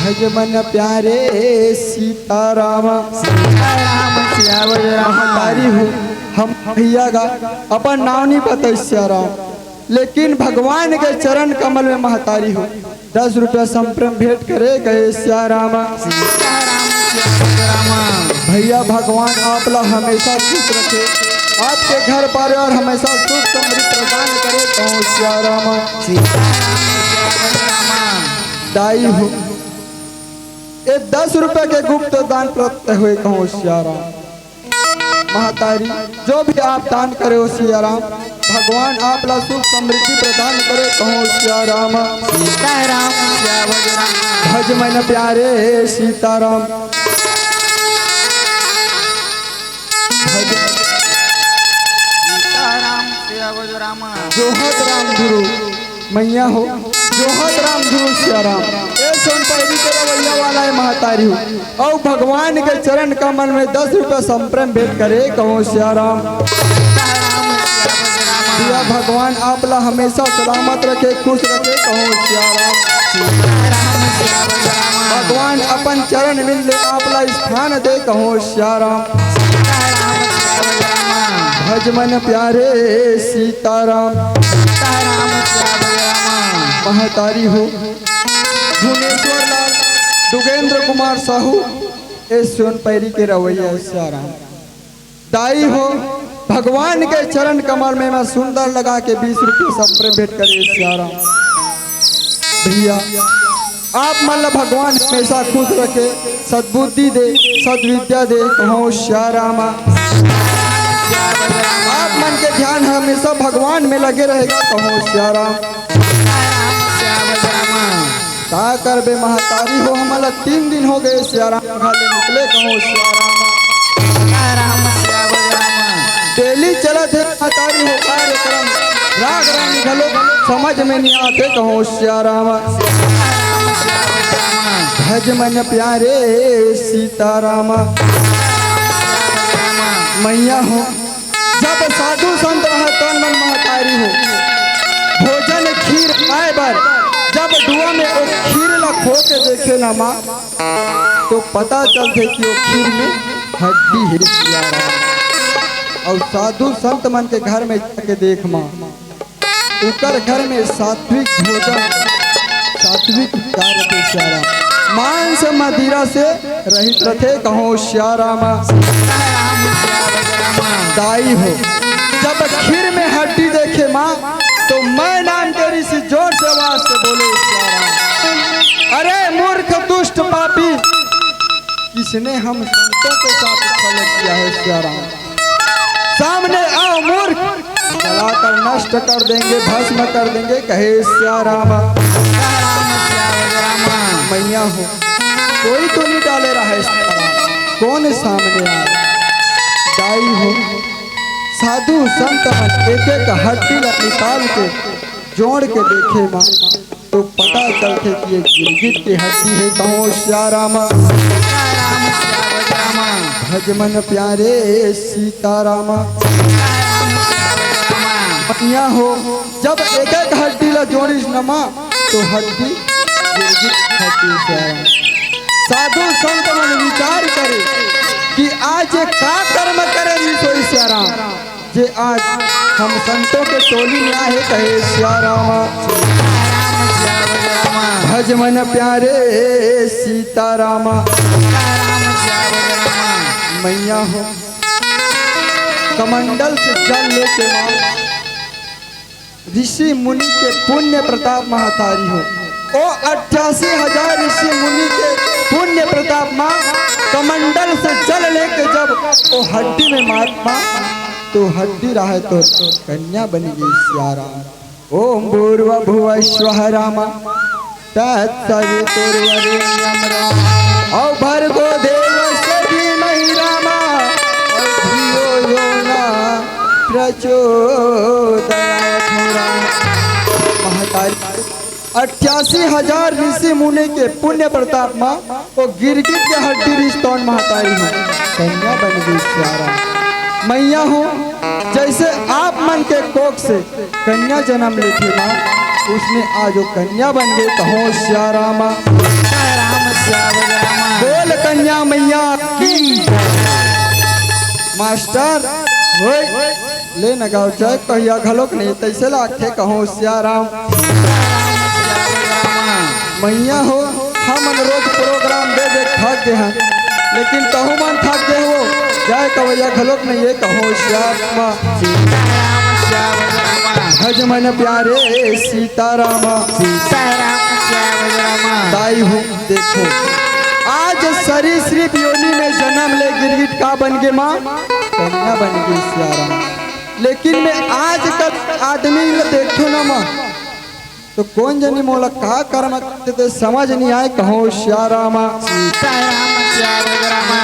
भज मन प्यारे सीताराम। सीताराम, सियावर राम। महतारी हो, हम भैया का अपन नाव नहीं बताई सियाराम, लेकिन भगवान के चरण कमल में महतारी हो दस रुपया संप्रम भेंट करे कहे सियाराम। सीताराम, सियावर राम। भैया भगवान आप ला हमेशा खुश रखे, आपके घर परिवार हमेशा सुख समृद्धि प्रदान करे, कहूँ सियाराम। सीताराम, सियावर राम। दाई हो, ये दस रुपया के गुप्त दान प्राप्त हुए, कहूँ सियाराम। महतारी, जो भी आप दान करे हो सियाराम, भगवान आप ला सुख समृद्धि प्रदान करे, कहूँ सियाराम। सीताराम, सियावर राम। भज मन प्यारे सीताराम। भज सीताराम, सियावर राम। जोहत राम गुरु मैया हो, जोहत राम गुरु सिया राम। ए सोन पैरी के रवैया वाला ए महतारी हो। अउ भगवान के चरण कमल में दस रुपया संप्रेम भेंट करे कहूँ सिया राम। भैया भगवान आप ला हमेशा सलामत रखे, खुश रखे कहूँ सिया राम। भगवान अपन चरण मिल ले आप ला स्थान दे कहूँ सिया राम। भज मन प्यारे सीताराम। महतारी हो भुवनेश्वर लाल, डुगेंद्र कुमार साहू, ए सोन पैरी के रवैया सिया राम। दाई हो भगवान के चरण कमल में मैं सुंदर लगा के बीस रुपये संप्रेम भेंट करे सिया राम। भैया आप मन ला भगवान हमेशा खुश रखे, सद्बुद्धि दे, सद्विद्या दे कहूँ सिया राम। आप मन के ध्यान हमेशा भगवान में लगे रहेगा कहूँ सिया राम। का करबे महतारी हो, हमला तीन दिन हो गए सिया राम घर ले निकले कहूँ सिया राम। डेली चलत हे महतारी हो कार्यक्रम, राग रानी घलो समझ में नहीं आते कहूँ सिया राम। भज मन प्यारे सीताराम। मैया हो जब साधु संत रहे तन मन महतारी हो, भोजन खीर खाए बर जब डुआ में ओ खीर ला खो के देखे ना माँ, तो पता चलथे कि ओ खीर में हड्डी हे सिया राम। अउ साधु संत मन के घर में जाके देख माँ, उकर घर में सात्विक भोजन, सात्विक कार्य के सिया राम, मांस मदिरा से रहित रथे कहूँ सिया राम। दाई हो जब खीर में हड्डी देखे माँ, तो मैं नाम के ऋषि जोर से आवाज से बोले सिया राम। अरे मूर्ख दुष्ट पापी, किसने हम संतों के साथ छल किया है सिया राम? सामने आओ मूर्ख, जलाकर नष्ट कर देंगे, भस्म कर देंगे कहे सिया राम। मैया हो कोई तो नहीं डाले रहा है सिया राम, कौन सामने आए? दाई हो साधु संत मन एक एक हड्डी ला निकाल के जोड़ के देखे माँ, तो पता चलथे कि ये गिरगिट के हड्डी हे कहूँ सिया राम। भज मन प्यारे सीताराम। मैया हो जब एक एक हड्डी ला जोड़िस न माँ, तो हड्डी गिरगिट हड्डी सिया राम। साधु संत मन विचार करे कि आज ये का कर्म करे रिसोई सिया राम, जे आज हम संतों के टोली में आहे कहे सिया राम। भज मन प्यारे सीताराम। मैया हो कमंडल से जल लेके माँ ऋषि मुनि के पुण्य प्रताप महतारी हो। ओ अट्ठासी हजार ऋषि मुनि के पुण्य प्रताप माँ कमंडल से जल लेके जब ओ हड्डी में मार माँ, तो हड्डी रहे तो कन्या बन गई सिया राम। ओम भूर्भुवः स्वः राम तत्सवितुर्वरेण्यं राम। और भर्गो देवस्य धीमहि राम और धियो यो न प्रचोदयात्। महतारी अट्ठासी हजार ऋषि मुनि के पुण्य प्रताप मा वो गिरगिट के हड्डी रिस तौन महतारी हो कन्या बन गई सिया राम। मैया हो जैसे आप मन के कोख से कन्या जन्म लेथे माँ, उसने आज वो कन्या बन गए कहो सिया रामा। राम श्याम रामा। बोल कन्या मैया की। मास्टर, होय, ले न गाओ जय कहिया घलोक नहीं, तैसे लागथे कहो सिया राम। मैया हो, हमन रोज प्रोग्राम दे दे थक गे हन, लेकिन तहु मन थक गे हो, जय कवैया घलोक नहीं ये कहो श्याम। भज मन प्यारे सीताराम। सीताराम श्याम रामा। ताई हो, देखो, आज सरीसृप योनि में जन्म ले गिरगिट का बन गे माँ, कन्या बन गे सियाराम। लेकिन मैं आजकल आदमी ल देखो ना माँ, तो कोन जनी मोला का कर्म करथे ते समझ नहीं आए, कहो सिया रामा। सीताराम श्याम रामा।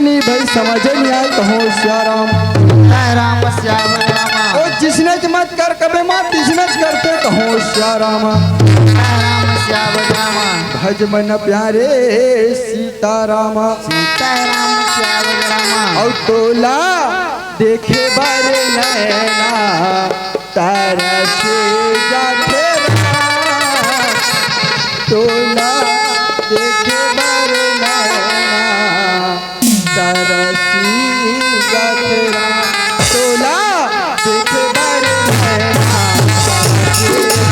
नहीं भाई समझ नहीं आए, कहो सिया राम। सीताराम श्याम रामा। ओ जिसने मत कर कबे माँ, तिसने करते कहो सिया रामा। सीताराम सिया रामा। भज मन प्यारे सीतारामा। सीताराम सिया रामा। और तोला देखे बर नैना तरस जाथे राम। तोला देखे बर नैना तरसी जाथे राम। तोला देखे बर नैना तरसी जाथे राम।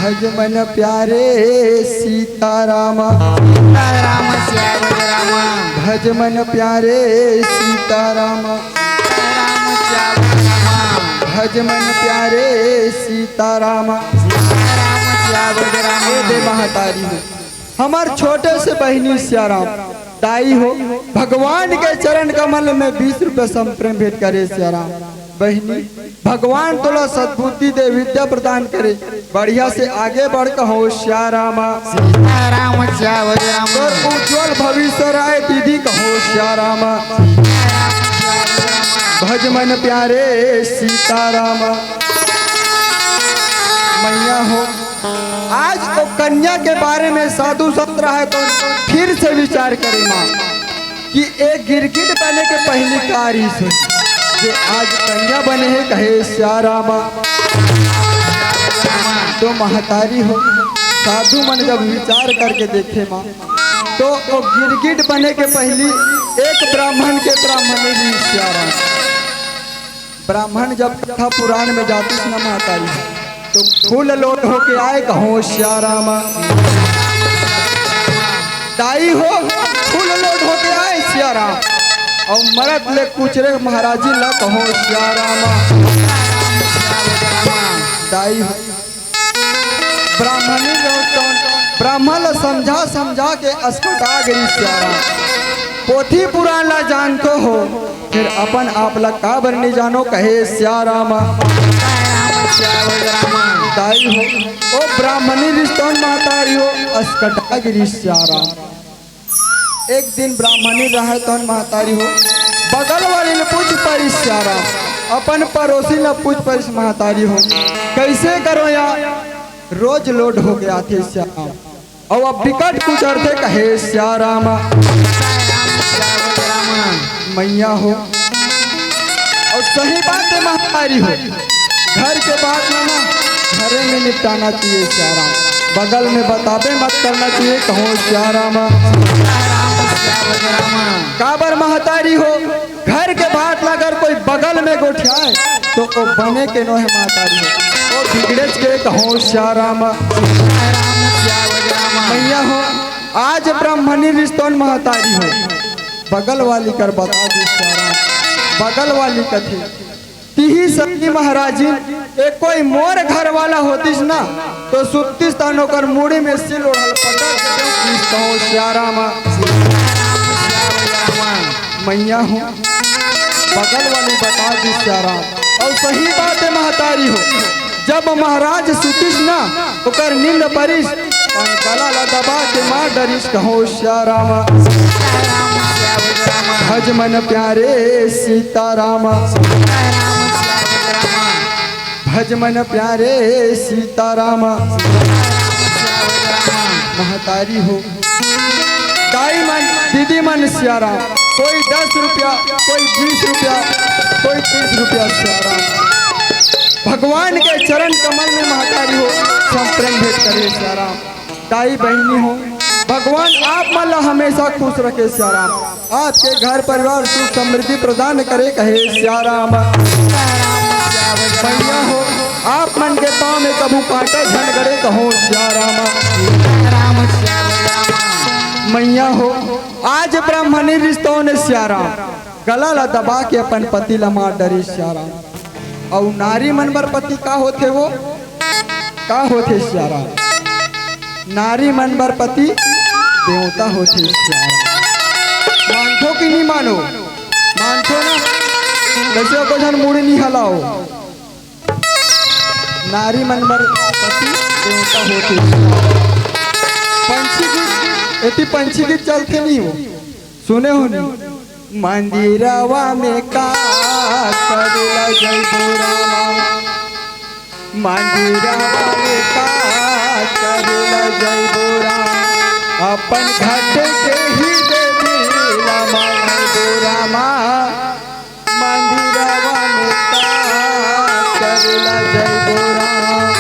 भज मन प्यारे सीताराम। सीताराम सिया रामा। भज मन प्यारे सीताराम। सीताराम सिया रामा। भज मन प्यारे सीताराम। सीताराम सिया रामा। ए दे महतारी हो, हमर छोटे से बहिनी सियाराम, दाई हो, भगवान के चरण कमल में बीस रुपये संप्रेम भेंट करे सियाराम। बहिनी, भगवान तोला सद्बुद्धि दे, विद्या प्रदान करे, बढ़िया से आगे बढ़ कहो सियाराम। सीताराम सिया रामा। तोर उज्जवल भविष्य राय दीदी कहो सियाराम। भज मन प्यारे सीताराम। मैया हो, आज वो कन्या के बारे में साधु संत रहे तो फिर से विचार करे माँ कि एक गिरगिट बने के पहली का रहिस हे, जे आज कन्या बने हे कहे सियारामा। तो महतारी हो, साधु मन जब विचार करके देखे माँ, तो वो गिरगिट बने के पहली एक ब्राह्मण के ब्राह्मणी रहिस सियाराम। ब्राह्मण जब कथा पुराण में जातिस न महतारी, तो फुल लोट होके आए कहो सियाराम। दाई हो, फुल लोट होके आए सियाराम। अउ मरत ले कुचरे महाराजी ला कहो सियाराम। दाई हो, ब्राह्मणी लोग तो ब्राह्मण ला समझा समझा के असकटा गई सियाराम। पोथी पुराण ला जानतो हो, फिर अपन आप ला काबर नहीं जानो कहे सियाराम। दाई हो, ओ ब्राह्मणी रिहिस तौन महतारी हो, असकटा गिरी सियाराम। एक दिन ब्राह्मणी रहे तौन महतारी हो, बगल वाली ने पूछ परिस सियाराम, अपन पड़ोसी ने पूछ परिस महतारी हो, कैसे करो या रोज लोड होके आथे सियाराम। अउ अब बिकट गुजरथे कहे सियाराम। मैया हो, अउ सही बात हे महतारी हो, घर के बात में ना घरे में निपटाना चाहिए सियाराम। बगल में बताबे मत करना चाहिए, कहो सियाराम। काबर महतारी हो, घर के बात ला अगर कोई बगल में गोठियाए तो ओ बने के नोहे महतारी हो, ओ बिगड़ेच के, कहो सियाराम। मैया हो, आज ब्राह्मणी रिश्तोन महतारी हो, बगल वाली कर बता दी सियाराम। बगल वाली कथे, तिही सती महाराजिन, ए कोई मोर घर वाला होतिस ना, तो सुत्तिस तान ओकर मुड़ी में सिल ओढ़ल पटक देतिस, कहो सियाराम। मैया हो, बगल वाली बता दी सियाराम। और सही बात है महतारी हो, जब महाराज सुतिस ना, ओकर नींद परिस, तन गला ला दबा के मार डरिस, कहो सियाराम। भज मन प्यारे सीताराम, भज मन प्यारे सीताराम। महतारी हो, दाई मन, दीदी मन सियाराम, कोई दस रुपया, कोई बीस रुपया, कोई तीस रुपया सियाराम। भगवान के चरण कमल में महतारी हो, सब प्रेम भेंट करे सियाराम। दाई बहिनी हो, भगवान आप मन ला हमेशा खुश रखे सियाराम। आपके घर परिवार सुख समृद्धि प्रदान करे, कहे सियाराम। भैया हो, आप मन के पाँव में कभू कांटा झन गड़े, कहो सियाराम। मैया हो, आज ब्राह्मणी रिश्तों ने सियाराम गला ला दबा के अपन पति ला मार डरे सियाराम। अउ नारी मन बर पति का होथे वो? का होथे सियाराम? नारी मन बर पति देवता होथे सियाराम। मानथो कि नहीं मानो? मानथो ना? कैसे को झन मुड़ी नहीं हलाओ। नारी मन बर पति देवता होथे। पंछी गीत, एती पंछी गीत चलथे नहीं हो, सुने हो नहीं? मंदिरवा में का करेला जइबो रामा, मंदिरवा में का करेला जइबो रामा, अपन घट के ही देवी ला मानबो रामा। मंदिरवा में का करेला जइबो राम।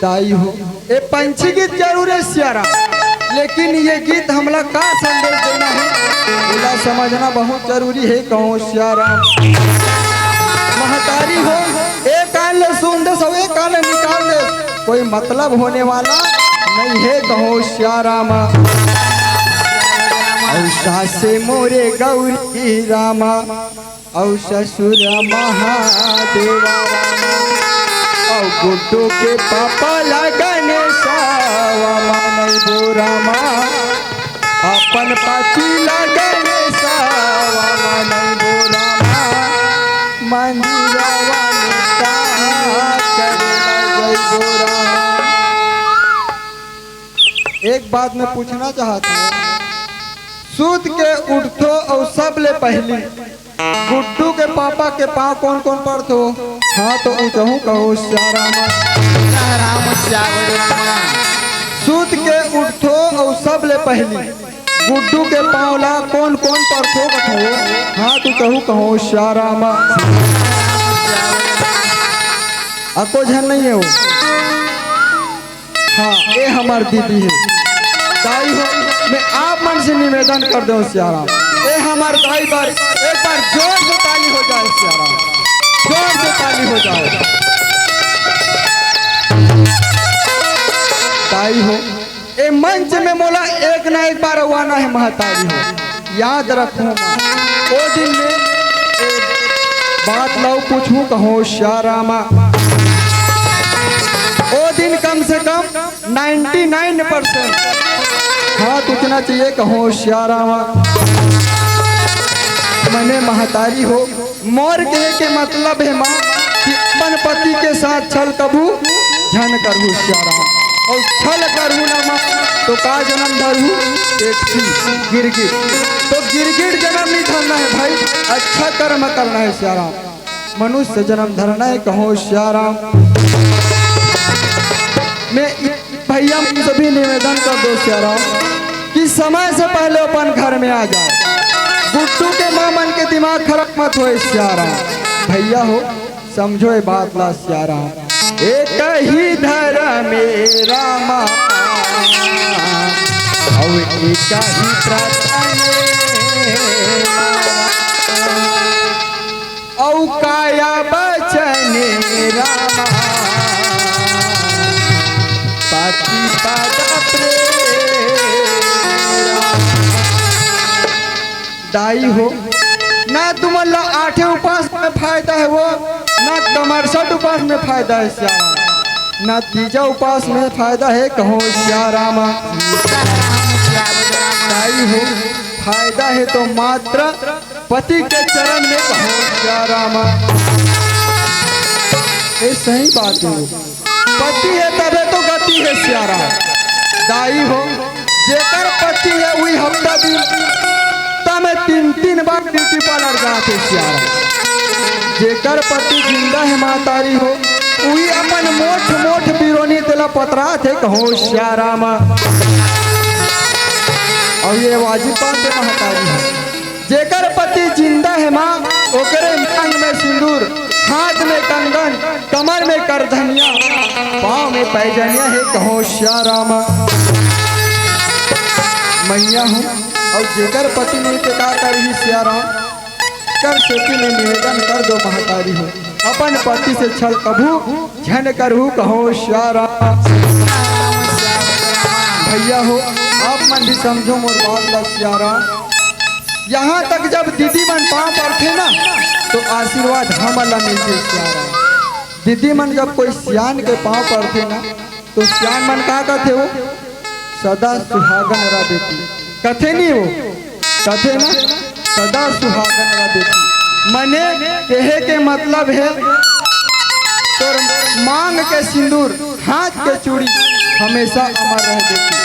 दाई हो, ए पंछी गीत जरूर है सियाराम, लेकिन ये गीत हमला का संदेश देना है, एला समझना बहुत जरूरी है। कहो सियाराम। महतारी हो, एक कान ले सुन दे, सब एक कान ले निकाल दे, कोई मतलब होने वाला नहीं है। कहो सियाराम। अउ सासे मोरे गौरी रामा, अउ ससुर महादेवा रामा, अउ गुड्डू के पापा ला गणेशवा मानइबो रामा, अपन पति ला गणेशवा मानइबो रामा, मंदिरवा में का करे ला जइबो रामा। एक बात मैं पूछना चाहत हूँ, सूत के उठथो अउ सबले पहली गुड्डू के पापा के पाँव कोन कोन पड़थो? हाँ तो ऊँचहूँ कहो सियाराम। राम श्याम राम। सूत के उठथो अउ सबले पहली गुड्डू के पाँव ला कोन कोन पड़थो कथो? हाँ तो ऊँचहूँ कहो सियाराम। अको झन नहीं है वो। हाँ, ए हमार दीदी है। दाई हो, मैं आप मन से निवेदन कर दूं सियाराम, ए हमार दाई बर एक बार जोर से ताली हो जाए सियाराम, जोर से ताली हो जाए। दाई हो, ए मंच में मोला एक ना एक बार आना है महतारी हो। याद रखहूँ माँ, ओ दिन में ए बात ला पूछहूँ कहो सियारामा। ओ दिन कम से कम नाइंटी नाइन परसेंट हाथ उठना चाहिए कहो सियारामा। मने महतारी हो, मोर कहे के मतलब है माँ कि अपन पति के साथ छल कभू झन करहू सियाराम। अउ छल करहू ना माँ तो का जन्म धरहू? एक गिरगिट। तो गिरगिट जन्म नहीं धरना है भाई, अच्छा कर्म करना है सियाराम। मनुष्य जन्म धरना है कहो सियाराम। मैं भैया मन से भी निवेदन कर दूं सियाराम कि समय से पहले अपन घर में आ जाए। गुड्डू के माँ मन के दिमाग खराब मत होए सियाराम। भैया हो, समझो ये बात ला सियाराम। एक ही धर्म ए रामा, अउ एक ही प्रार्थना ए रामा। अउ काया बचन ए रामा, पति पद प्रेम। दाई हो, ना तुमन ला आठे उपास में फायदा हे वो, ना कमरसठ उपास में फायदा हे सियाराम, ना तीजा उपास में फायदा हे, कहो सियाराम। दाई हो, फायदा हे तो मात्र पति के चरण में, कहो सियाराम। ये सही बात हे। पति हे तभे तो गति हे सियाराम। दाई हो, जेकर पति हे उही हफ्ता दिन तमे तीन तीन बार ब्यूटी पार्लर जाथे सियाराम। जेकर पति जिंदा हे महतारी हो, उही अपन मोठ मोठ बिरोनी तेला पतराथे, कहो सियाराम। अउ ये वाजिब बात हे महतारी हो। जेकर पति जिंदा हे माँ, ओकरे मांग में सिंदूर, हाथ में कंगन, कमर में करधनिया, पाँव में पैजनिया हे, कहो सियाराम। मैया हूँ, अउ जेकर पति नइ हे ते का करही सियाराम, कर सेती में निवेदन कर दो महतारी हो, अपन पति से छल कभू झन करहू, कहो सियाराम। भैया हो, आप मन भी समझो मोर बात ला सियाराम। यहाँ तक जब दीदी मन पाँव पड़थे ना, तो आशीर्वाद हमन ला मिलथे सियाराम। दीदी मन जब कोई सियान के पाँव पड़थे ना, तो सियान मन का कथे वो? सदा सुहागन रह बेटी। कथे नहीं वो? कथे ना, सदा सुहागन रह बेटी। मने कहे के मतलब हे, तोर मांग के सिंदूर, हाथ के चूड़ी हमेशा अमर रह बेटी।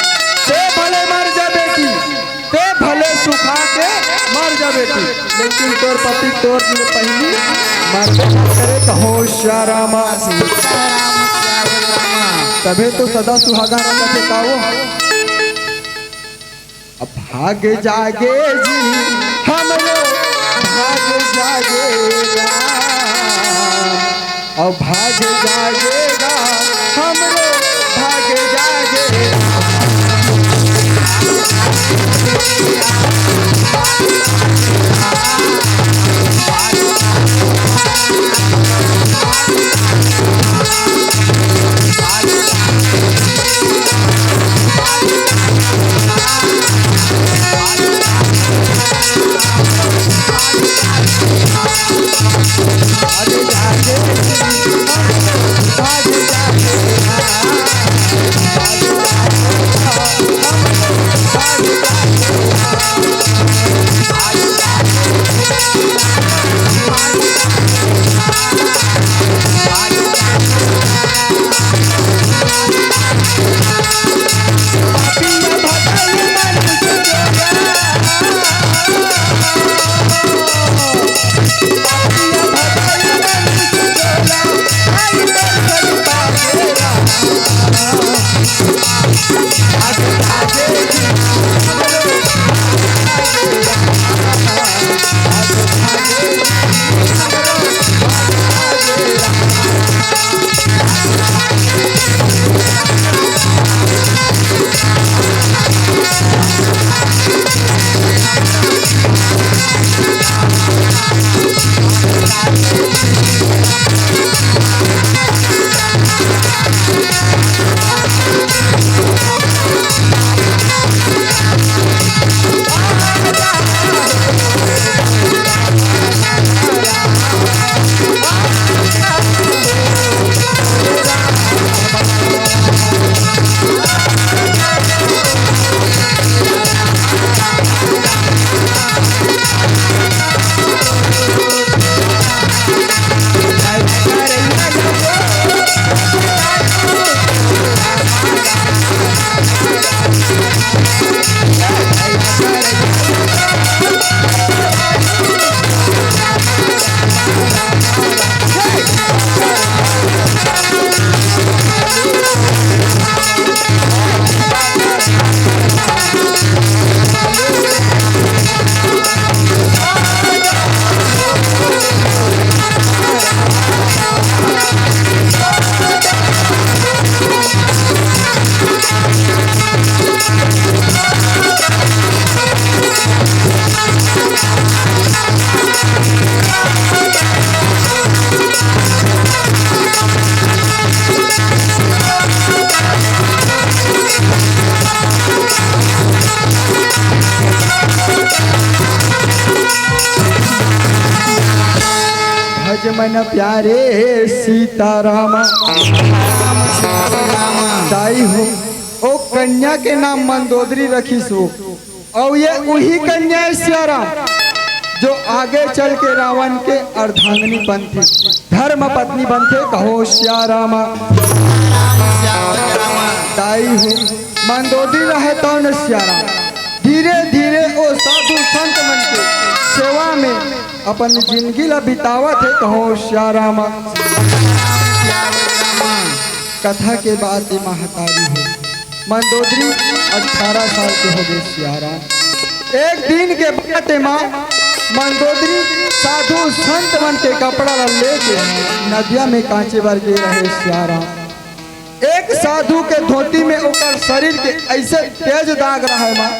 ते भले मर जा बेटी, ते भले सुखा के मर जा बेटी, लेकिन तोर पति तोर ले पहिली मरबे न करे, कहो सियाराम। तभे तो सदा सुहागन रह बेटी का वो। अब भाग जागे जी, हमरो भाग जागे राम। अब भाग जागेगा, हमरो भाग जागे राम। मन प्यारे सीताराम। दाई हो, ओ कन्या के नाम मंदोदरी रखिस हो, अउ ये उही कन्या हे सियाराम, जो आगे चल के रावण के अर्धांगिनी बनथे, धर्म पत्नी बनथे। कहो सियाराम। दाई हो, मंदोदरी रहे तौन सियाराम, धीरे धीरे ओ साधु संत मन के सेवा में अपन जिंदगी ला बितावत हे। कहो सियाराम। कथा के बात ये महतारी हो, मंदोदरी अठारह साल के हो गए सियाराम। एक दिन के बात हे माँ, मंदोदरी साधु संत मन के कपड़ा ला लेके नदिया में कांचे बर गे रहे सियाराम। एक साधु के धोती में ओकर शरीर के ऐसे तेज दाग रहे माँ,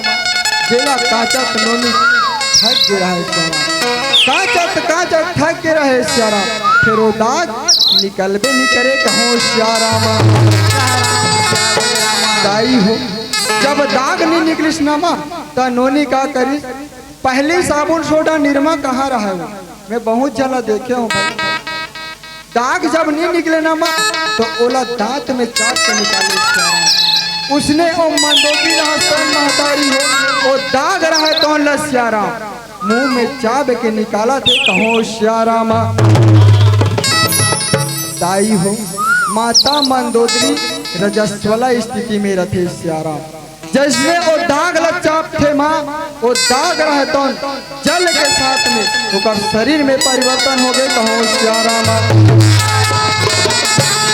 जेला कांचत नोनी थक गे रहे सियाराम। कांचत कांचत थक गे रहे सियाराम, फिर वो दाग निकलबे नहीं करे। कहो सियाराम। दाई हो, जब दाग नहीं निकलिस ना माँ, त नोनी का करिस? पहली साबुन सोडा निरमा कहाँ रहे हो? मैं बहुत जला देखे हो भाई। दाग जब नहीं निकले ना माँ, तो ओला दांत में चाट के निकाले सियाराम। उसने ओ मंदोदरी रहा तौन महतारी हो, ओ दाग रहे तौन ल सियाराम मुंह में चाब के निकालथे। कहो सियाराम। दाई हो, माता मंदोदरी रजस्वला स्थिति में रथे सियाराम। जैसने ओ दाग ल चापथे माँ, ओ दाग रहे तौन जल के साथ में ओकर शरीर में परिवर्तन हो गए। कहो सियाराम।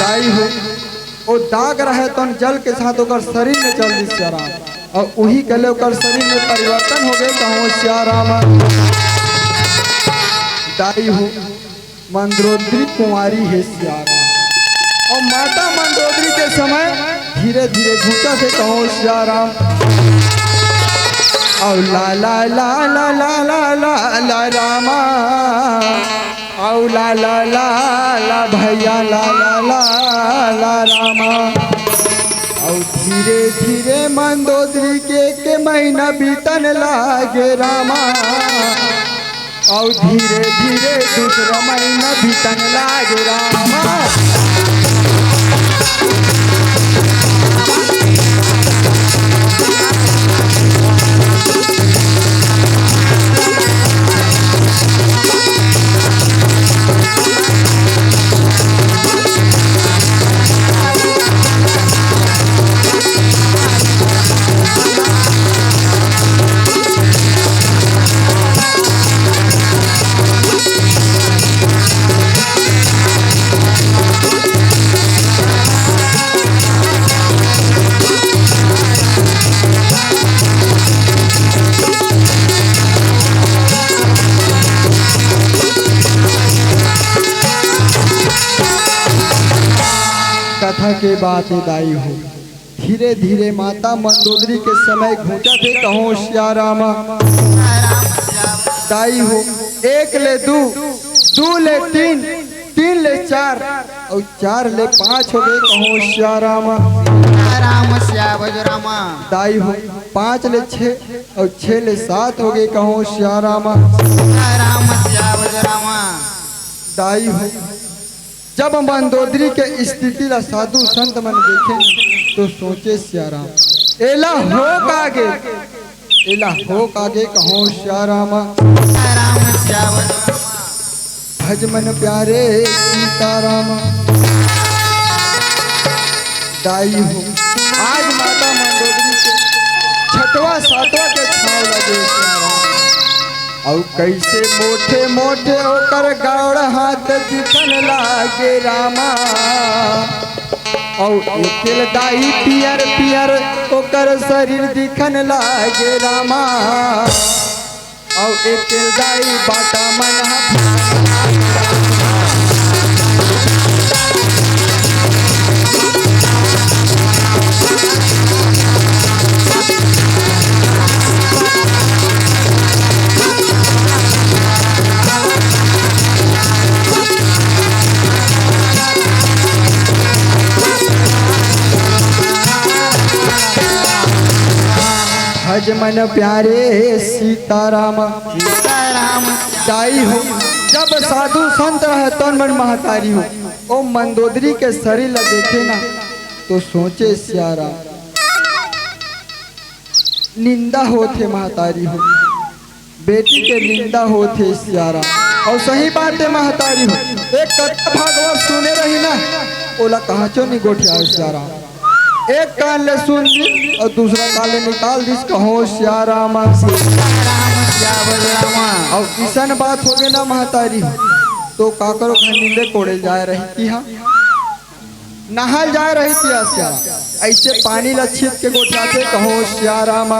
दाई हो, ओ दाग रहे तौन जल के साथ ओकर शरीर में चल दिस सियाराम, अउ उही कले ओकर शरीर में परिवर्तन हो गए। कहो सियाराम। दाई हो, मंदोदरी कुंवारी हे सियाराम। अउ माता मंदोदरी के समय धीरे धीरे घुंचथे। कहो सियाराम। अउ ला ला ला ला ला ला ला ला रामा। अउ ला ला ला ला भैया ला ला ला ला रामा। अउ धीरे धीरे मंदोदरी के के महीना बीतन लागे रामा। अउ धीरे धीरे दूसरा महीना बीतन लागे रामा। कथा के बात हे दाई हो, धीरे धीरे माता मंदोदरी के समय घुंचथे। कहो सियाराम। दाई हो, एक ले दू, दू ले तीन, तीन ले चार, अउ चार ले पाँच हो गए। कहो सियाराम। राम श्याम रामा। दाई हो, पाँच ले छः अउ छः ले सात हो गए। कहो सियाराम। राम श्याम रामा। दाई हो, जब मंदोदरी के स्थिति ला साधु संत मन देखे न, तो सोचे सियाराम, एला हो कागे, एला हो कागे। कहो सियाराम। राम श्याम। भज मन प्यारे सीताराम। दाई हो, आज माता मंदोदरी के छठवा सातवा के छाव लगे सियाराम। अउ कैसे मोटे मोटे ओकर गाड़ हाथ दिखन लागे रामा। अउ एकेल दाई पियर पियर ओकर शरीर दिखन लागे रामा। अउ एकेल दाई बाटा मन ह भज मन प्यारे सीताराम। सीताराम। दाई हो, जब साधु संत रहतन मन महतारी हो, ओ मंदोदरी के शरीर ला देखे ना, तो सोचे सियाराम, निंदा होत हे महतारी हो, बेटी के निंदा होत हे सियाराम। अउ सही बात हे महतारी हो, एक कथा भागवत सुने रही ना, ओला कहाचो नहीं गोठिया सियाराम। एक कान ले सुन ली अउ दूसरा कान ले निकाल दिस, कहो सियाराम। अउ इसन बात होगे ना महतारी हो, तो काकरो घर निंदे कोड़े जाए रही कि हाँ, नहाल जाए रही पिया सियाराम, अइसे पानी ला छीत के गोठियाथे, कहो सियाराम।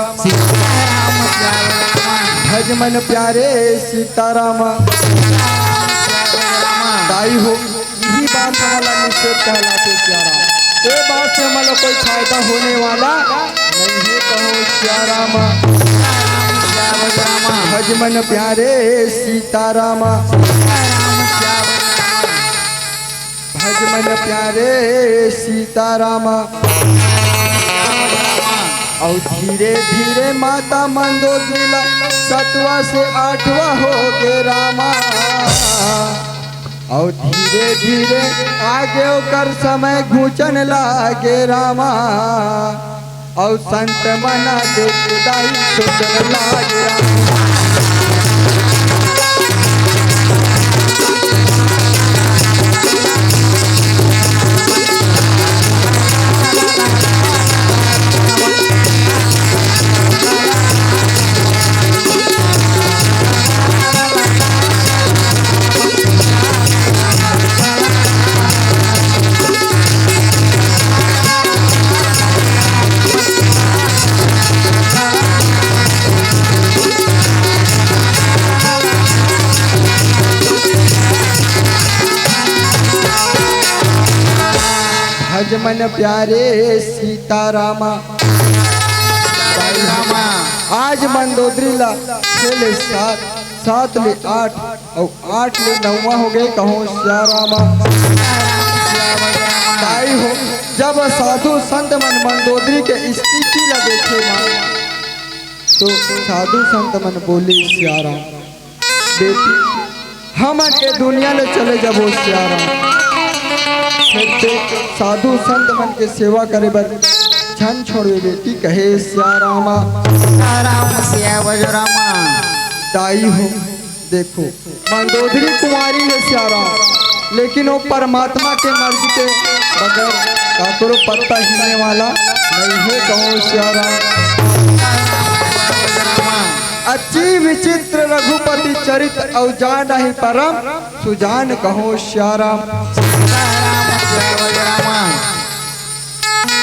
भज मन प्यारे सीताराम। दाई हो, इही बात हमला निषेध कहलाथे सियाराम। ए बात से हमला कोई फायदा होने वाला नहीं है, कहो सियाराम। भज मन प्यारे सीताराम। भज मन प्यारे सीताराम। अउ धीरे धीरे माता मंदोदरी ला सतवा से आठवा होगे रामा। अउ धीरे धीरे आगे ओकर समय घुचन लागे रामा। अउ संत मन देख दाई सोचन लागे रामा। भज मन प्यारे सीतारामा। आज मंदोदरी ला छह ले सात, सात ले आठ अउ आठ ले नौवा होगे, कहो सियारामा। दाई हो, जब साधु संत मन मंदोदरी के स्थिति ला देखे ना, तो साधु संत मन बोले सियाराम, बेटी, हमन ए दुनिया ले चले जबो सियाराम, फेर ते साधु संत मन के सेवा करे बर झन छोड़बे बेटी, कहे सियारामा। सीताराम सिया बजरामा। दाई हो, देखो, मंदोदरी कुंवारी हे सियाराम, लेकिन वो परमात्मा के मर्जी के बगैर काकरो पत्ता हिलने वाला नहीं है, कहो सियाराम। अति विचित्र रघुपति चरित अउ जानहि परम सुजान, कहो सियाराम।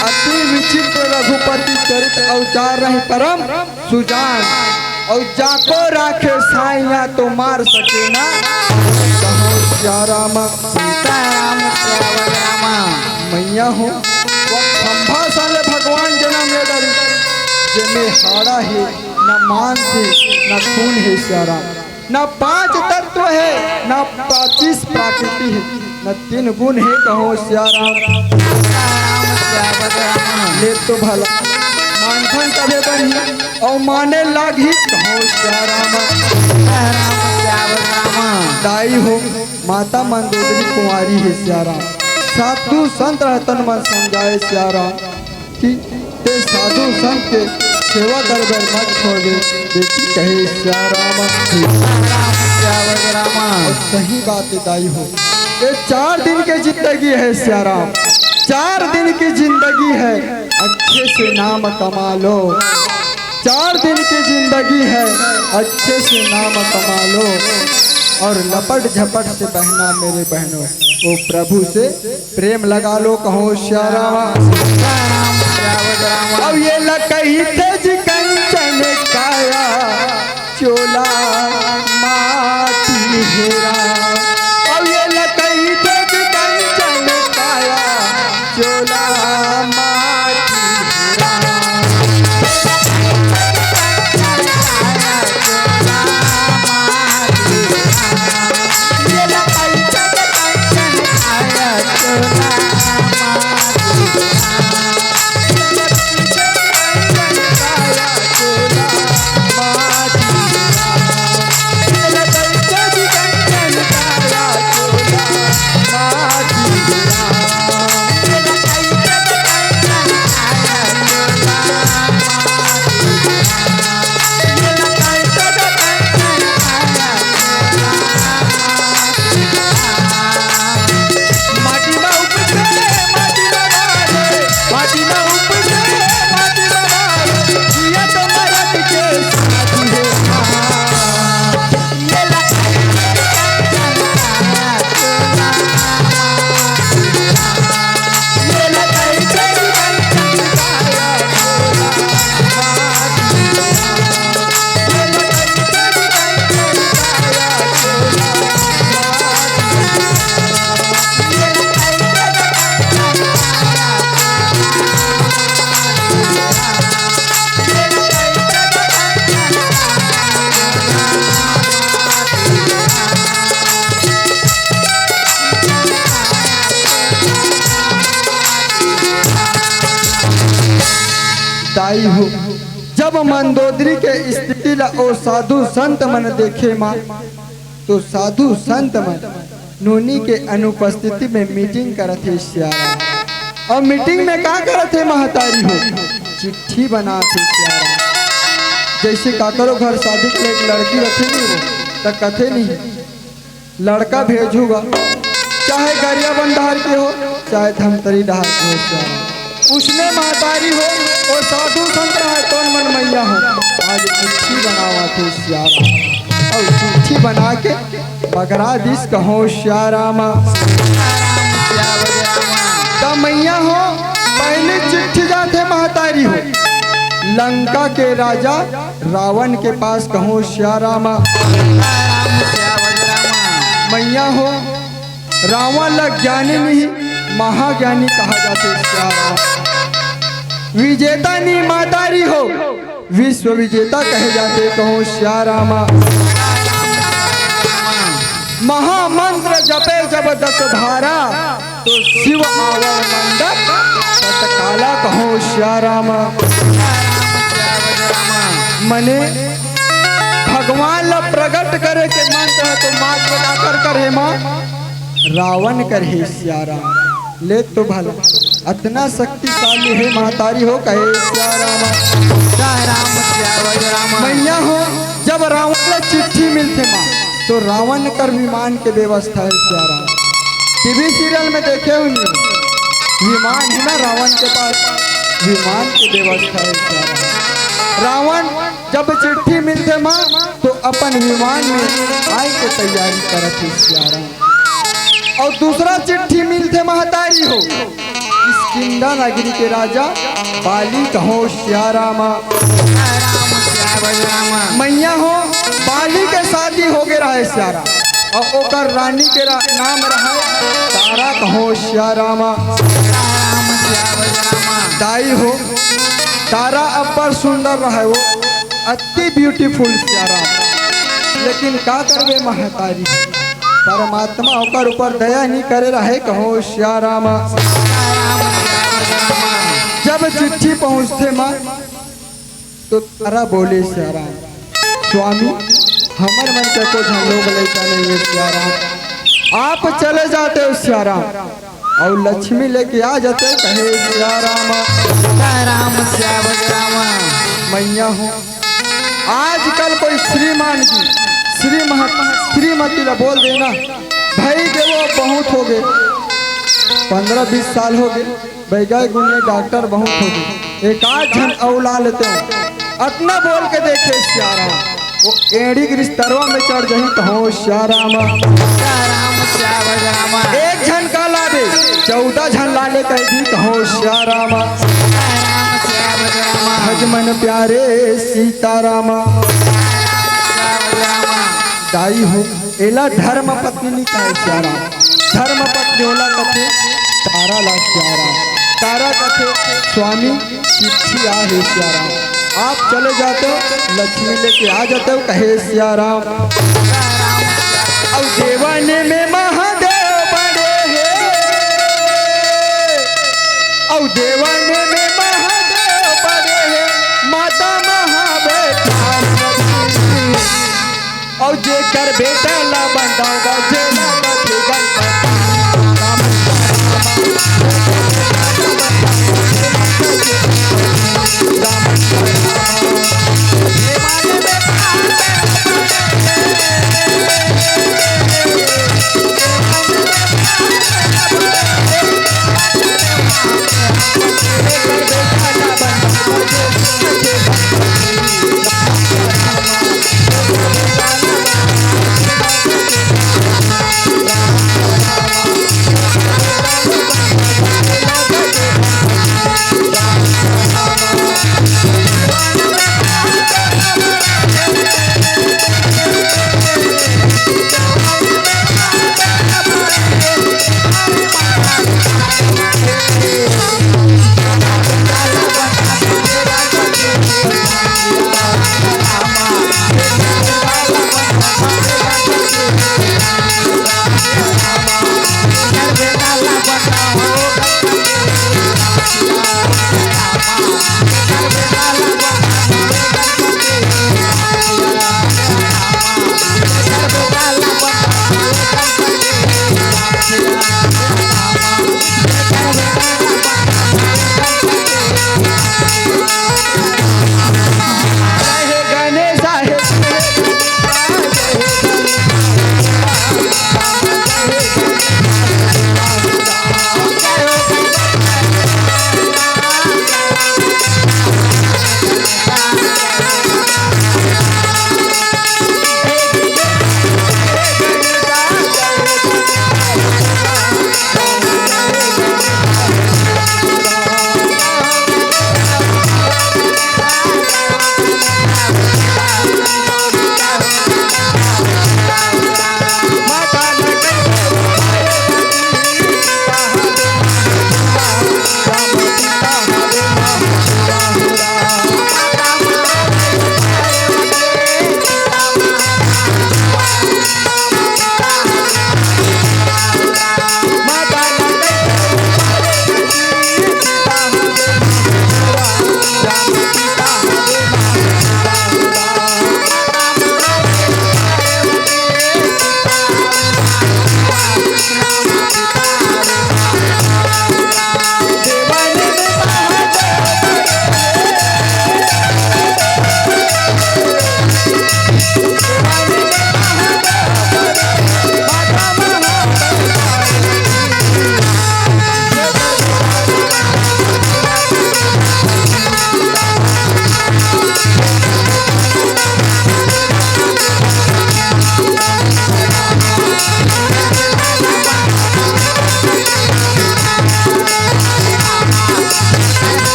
अति विचित्र रघुपति चरित अउ जानहि परम सुजान, अउ जाको राखे साइया तो मार सके ना, कहो सियाराम। सीताराम सियावल रामा। मैया हो, वो खंभा साले भगवान जनम ले डरी, जेमे हाड़ा हे, न मांस हे, न खून हे सियाराम। न पांच तत्व हे, न पच्चीस प्राकृति हे, न तीन गुण हे, कहो सियाराम। ले तो भला मानथन तभे बनही, अउ माने लागही, कहो सियाराम। दाई हो, माता मंदोदरी कुंवारी हे सियाराम, साधु संत रहतन मन समझाए सियाराम। कि ते साधु संत के सेवा करबर मत छोड़बे, बेटी कहे सियाराम। अउ सही बात हे दाई हो, ये चार दिन के जिंदगी हे सियाराम, चार दिन की जिंदगी हे, अच्छे से नाम कमा लो। चार दिन की जिंदगी हे, अच्छे से नाम कमा लो अउ लपट झपट से बहना मेरे बहनों, वो प्रभु से प्रेम लगा लो, कहो सियाराम। अउ ये ल कहिथे जी कंचन काया, चोला माटी हेरा। अउ ये ल कहिथे जी कंचन काया, चोला माटी हेरा। आई हो। जब मंदोदरी के स्थिति ला ओ साधु संत मन देखे माँ, तो साधु संत मन नोनी के अनुपस्थिति में मीटिंग करत हे सियाराम। अउ मीटिंग में का करत हे महतारी हो? चिट्ठी बनात हे सियाराम। जइसे काकरो घर शादी के लिए एक लड़की रखे नहीं हो, त कथे नहीं, लड़का भेजूगा, चाहे गरियाबंद डहार के हो, चाहे धमतरी डहार के हो सियाराम। उसने महतारी हो, ओ साधु संत रहे तोन मन मइया हो, आज चिट्ठी बनावत हे सियाराम। अउ चिट्ठी बना के बगरा दिस कहो सियाराम। त मइया हो, पहली चिट्ठी जात हे महतारी हो, लंका के राजा रावण के पास कहो सियाराम। मइया हो, रावण ला ज्ञानी नहीं, महाज्ञानी कहा जाथे सियाराम। विजेता नहीं महतारी हो, विश्व विजेता कहे जाथे कहो सियाराम। महामंत्र जपे जब दस धारा, तो शिव आवे मंडप तत्काला कहो सियाराम। मने भगवान ला प्रगट करे के मंत्र हे तो मात्र काकर कर हे माँ? रावण कर हे सियाराम। ले तो भला अतना शक्तिशाली हे महतारी हो कहे सियाराम। जय राम, जय राम। मइया हो, जब रावण ला चिट्ठी मिलथे माँ, तो रावण कर विमान के व्यवस्था हे सियाराम। टीवी सीरियल में देखे होंगे, विमान हे ना रावण के पास, विमान के व्यवस्था हे सियाराम। रावण जब चिट्ठी मिलथे माँ, तो अपन विमान में आए के तैयारी करत हे सियाराम। अउ दूसरा चिट्ठी मिलथे महतारी हो, किष्किंधा नगरी के राजा बाली कहो सियाराम। मइया हो, बाली के शादी हो गे रहे सियाराम, अउ ओकर रानी के रा-, नाम रहे तारा कहो सियाराम। दाई हो, तारा अब्बड़ सुंदर रहे वो, अति beautiful सियाराम। लेकिन का करबे महतारी, परमात्मा ओकर ऊपर दया नहीं करे रहे कहो सियाराम। जब चिट्ठी पहुँचथे माँ, तो तारा बोले सियाराम, स्वामी, हमर मन के को झन लोग लइका नहीं हे सियाराम, आप चले जाते हो सियाराम, अउ लक्ष्मी लेके आ जाते हो कहे सियाराम। जय राम, सिया बजराम। मइया हो, आजकल कोई श्रीमान जी, श्रीमत, श्रीमती ला बोल देना, भई गे वो बहुत हो गे, पन्द्रह बीस साल हो गे, बइगा गुने डॉक्टर बहुत हो गे, एक आध झन अउ ला लेते हो। अतना बोल के देखे सियाराम, वो एड़ी के रिश्तरवा में चढ़ जाही कहो सियाराम। सियाराम, सिया बजराम। एक झन का लाबे, चौदह झन ला ले कह दी कहो सियाराम। सियाराम, सिया बजराम। भज मन प्यारे सीताराम। सिया बजराम। दाई हो, एला धर्म पत्नी नहीं कहे सियाराम, धर्म पत्नी ओला कथे तारा ला सियाराम। तारा कथे, स्वामी, चिट्ठी आ हे सियाराम, आप चले जाते हो, लक्ष्मी लेके आ जाते हो, कहे सियाराम। अउ देवन में महादेव बड़े हे, अउ देवन में महादेव बड़े हे, माता महाबैठारी। अउ जेकर बेटा ला बंधागा, जेला कथे गणपति।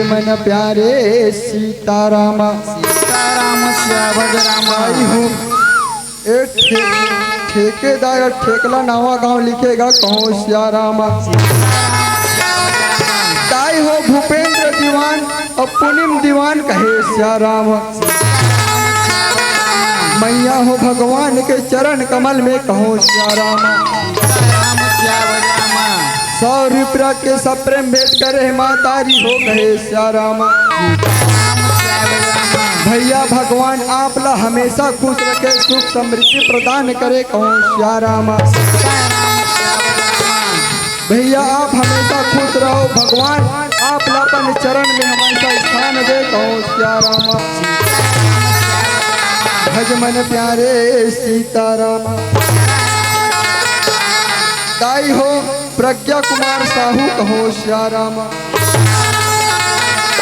मन प्यारे सीताराम। सीताराम श्यावज राम। आई हूँ। ए ठे-, ठेकेदार ठेकला नावा गांव लिखेगा, कहूँ सिया राम। ताई हो भूपेंद्र दीवान और पूनम दीवान कहे सिया राम। मैया हो भगवान के चरण कमल में कहूँ सिया राम। सौ रुपया के सप्रेम भेंट करे महतारी हो कहे सिया राम। भैया भगवान आप ला हमेशा खुश रखे, सुख समृद्धि प्रदान करे कहूँ सिया राम। भैया आप हमेशा खुश रहो, भगवान आप ला अपन चरण में हमेशा स्थान दे कहूँ सिया राम। भज मन प्यारे सीताराम। दाई हो प्रज्ञा कुमार साहू कहो सिया राम।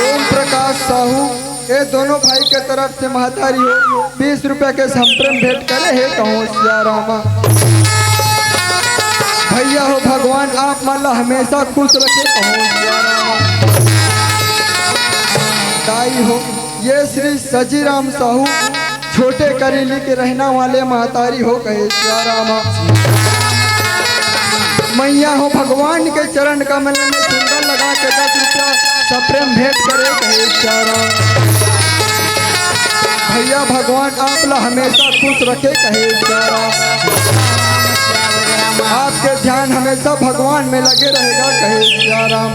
ओम प्रकाश साहू, ये दोनों भाई के तरफ से महतारी हो बीस रुपया के संप्रेम भेंट करे हे कहो सिया राम। भैया हो भगवान आप मन ला हमेशा खुश रखे कहो सिया राम। दाई हो ये श्री सजीराम साहू छोटे करेली के रहना वाले महतारी हो कहे सिया राम। मैया हो भगवान के चरण कमल में सुंदर लगा के दस रुपया सप्रेम भेंट करे कहे सिया राम। भैया भगवान आप ला हमेशा खुश रखे कहे सिया राम। आपके ध्यान हमेशा भगवान में लगे रहेगा कहे सिया राम।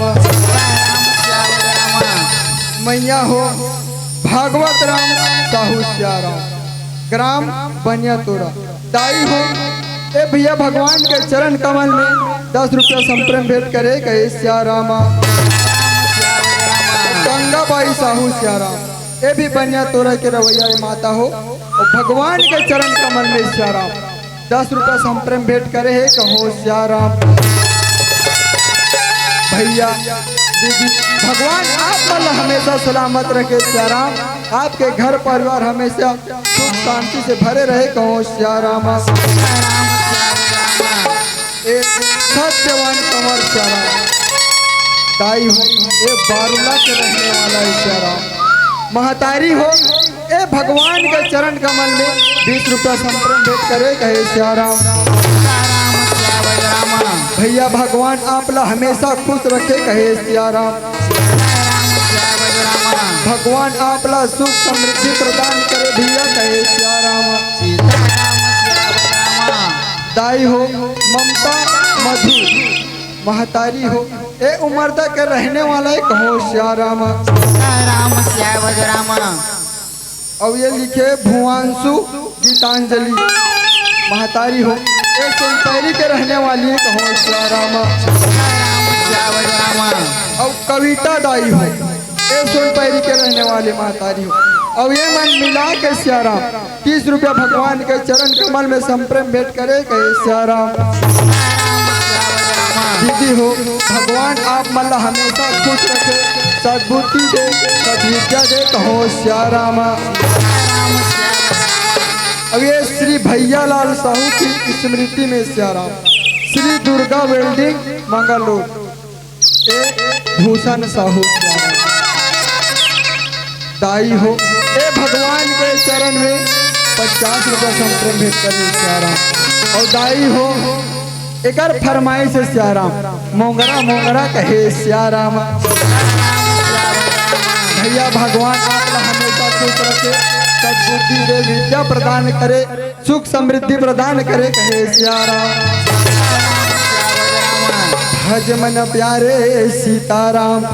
मैया हो भागवत राम साहू सिया राम, ग्राम बनिया तोरा। दाई हो ए भैया भगवान के चरण कमल में दस रुपया संप्रेम भेंट करे कहे सिया राम। गंगाबाई साहू सिया राम, ये भी बनिया तोरा के रवैया ए माता हो, और भगवान के चरण कमल में सिया राम दस रुपया संप्रेम भेंट करे हे कहो सिया राम। भैया दीदी भगवान आप मन ला हमेशा सलामत रखे सिया राम, आपके घर परिवार हमेशा सुख शांति से भरे रहे कहो सिया राम। ए सत्यवान कंवर सिया राम। दाई हो ए बारूला के रहने वाला है सिया राम। महतारी हो ए भगवान के चरण कमल में बीस रुपया संप्रेम भेंट करे कहे सिया राम। भैया भगवान आप ला हमेशा खुश रखे कहे सिया राम। भगवान आप ला सुख समृद्धि प्रदान करे भैया कहे सिया राम। दाई हो ममता मधु महतारी हो ए उमरदा के रहने वाला है कहो सिया राम। सीताराम सिया बजरामा। और ये लिखे भुवांशु गीतांजलि महतारी हो ए सोनपैरी के रहने वाली है कहो सिया राम। सीताराम सिया बजरामा। और कविता दाई हो ए सोनपैरी के रहने वाली महतारी हो। और ये मन मिला के सिया राम तीस रुपया भगवान के चरण कमल में संप्रेम भेंट करे कहे सिया राम। दीदी हो भगवान आप मन ला हमेशा खुश रखे, सद्बुद्धि दे, सद्विद्या दे कहो सिया राम। अब ये श्री भैया लाल साहू की स्मृति में सिया राम श्री दुर्गा वेल्डिंग मंगल रोड ए भूषण साहू सिया राम। दाई हो ए भगवान के चरण में पचास रुपया संप्रेम भेंट करे सिया राम। और दाई हो एकर फरमाइश है सिया राम मोंगरा मोंगरा कहे सिया राम। भैया भगवान आप ला हमेशा खुश रखे, सद्बुद्धि दे, विद्या प्रदान करे, सुख समृद्धि प्रदान करे कहे सिया राम। भज मन प्यारे सीताराम।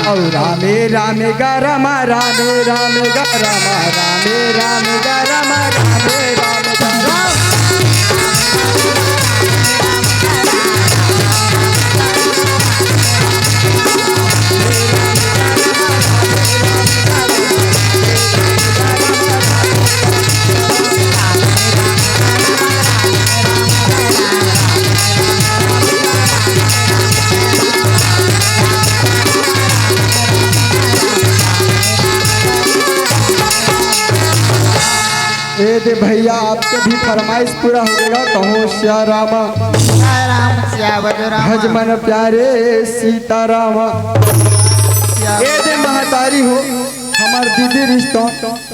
और रामे रामे गा रामा, रामे रामे गा रामा, रामे रामे गा रामा, रामे रामे गा रामा। ए दे भैया, आपके भी फरमाइश पूरा हो गया, कहो सिया राम। सिया राम, सिया बजरंग। भज मन प्यारे सीताराम। सिया ए दे महतारी हो, हमार दीदी रिश्तों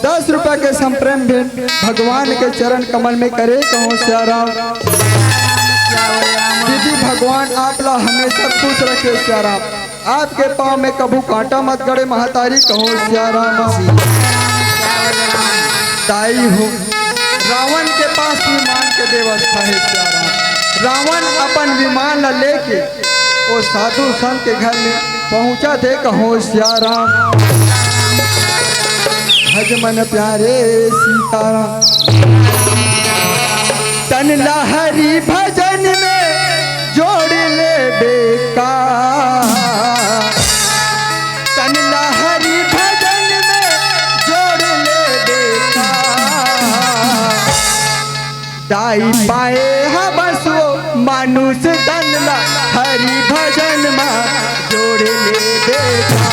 दस रुपया के संप्रेम भेंट भगवान के चरण कमल में करे, कहो सिया राम। सिया बजरंग। दीदी, भगवान आप ला हमेशा खुश रखे सिया राम। आपके पाँव में कभू कांटा मत गड़े महतारी, कहो सिया राम। दाई हो, रावण के पास विमान के व्यवस्था हे सिया राम। रावण अपन विमान ला लेके ओ साधु संत के घर में पहुंचा थे, कहो सिया राम। भज मन प्यारे सीताराम। तन ला हरि भजन में जोड़ ले बेका। तन ला हरि भजन में जोड़ ले बेका। दाई पाए हवस वो मानुष तन ला हरि भजन मा जोड़ ले बेका।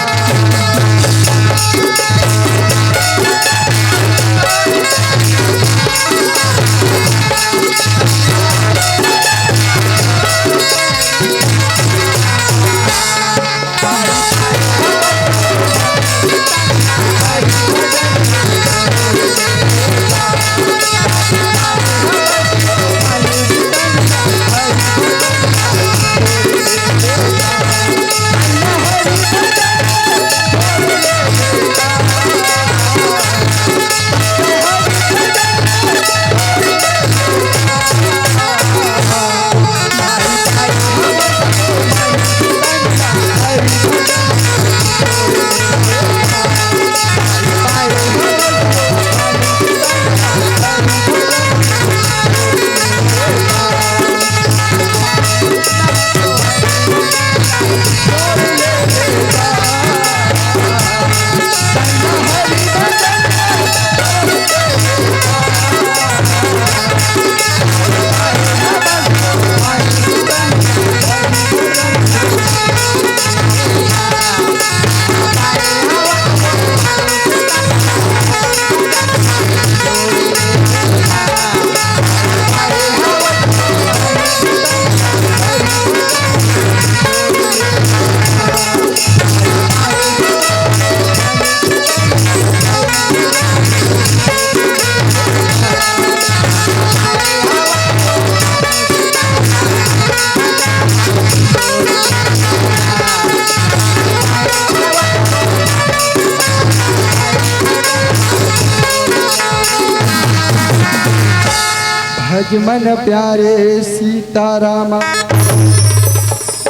भज मन प्यारे सीताराम।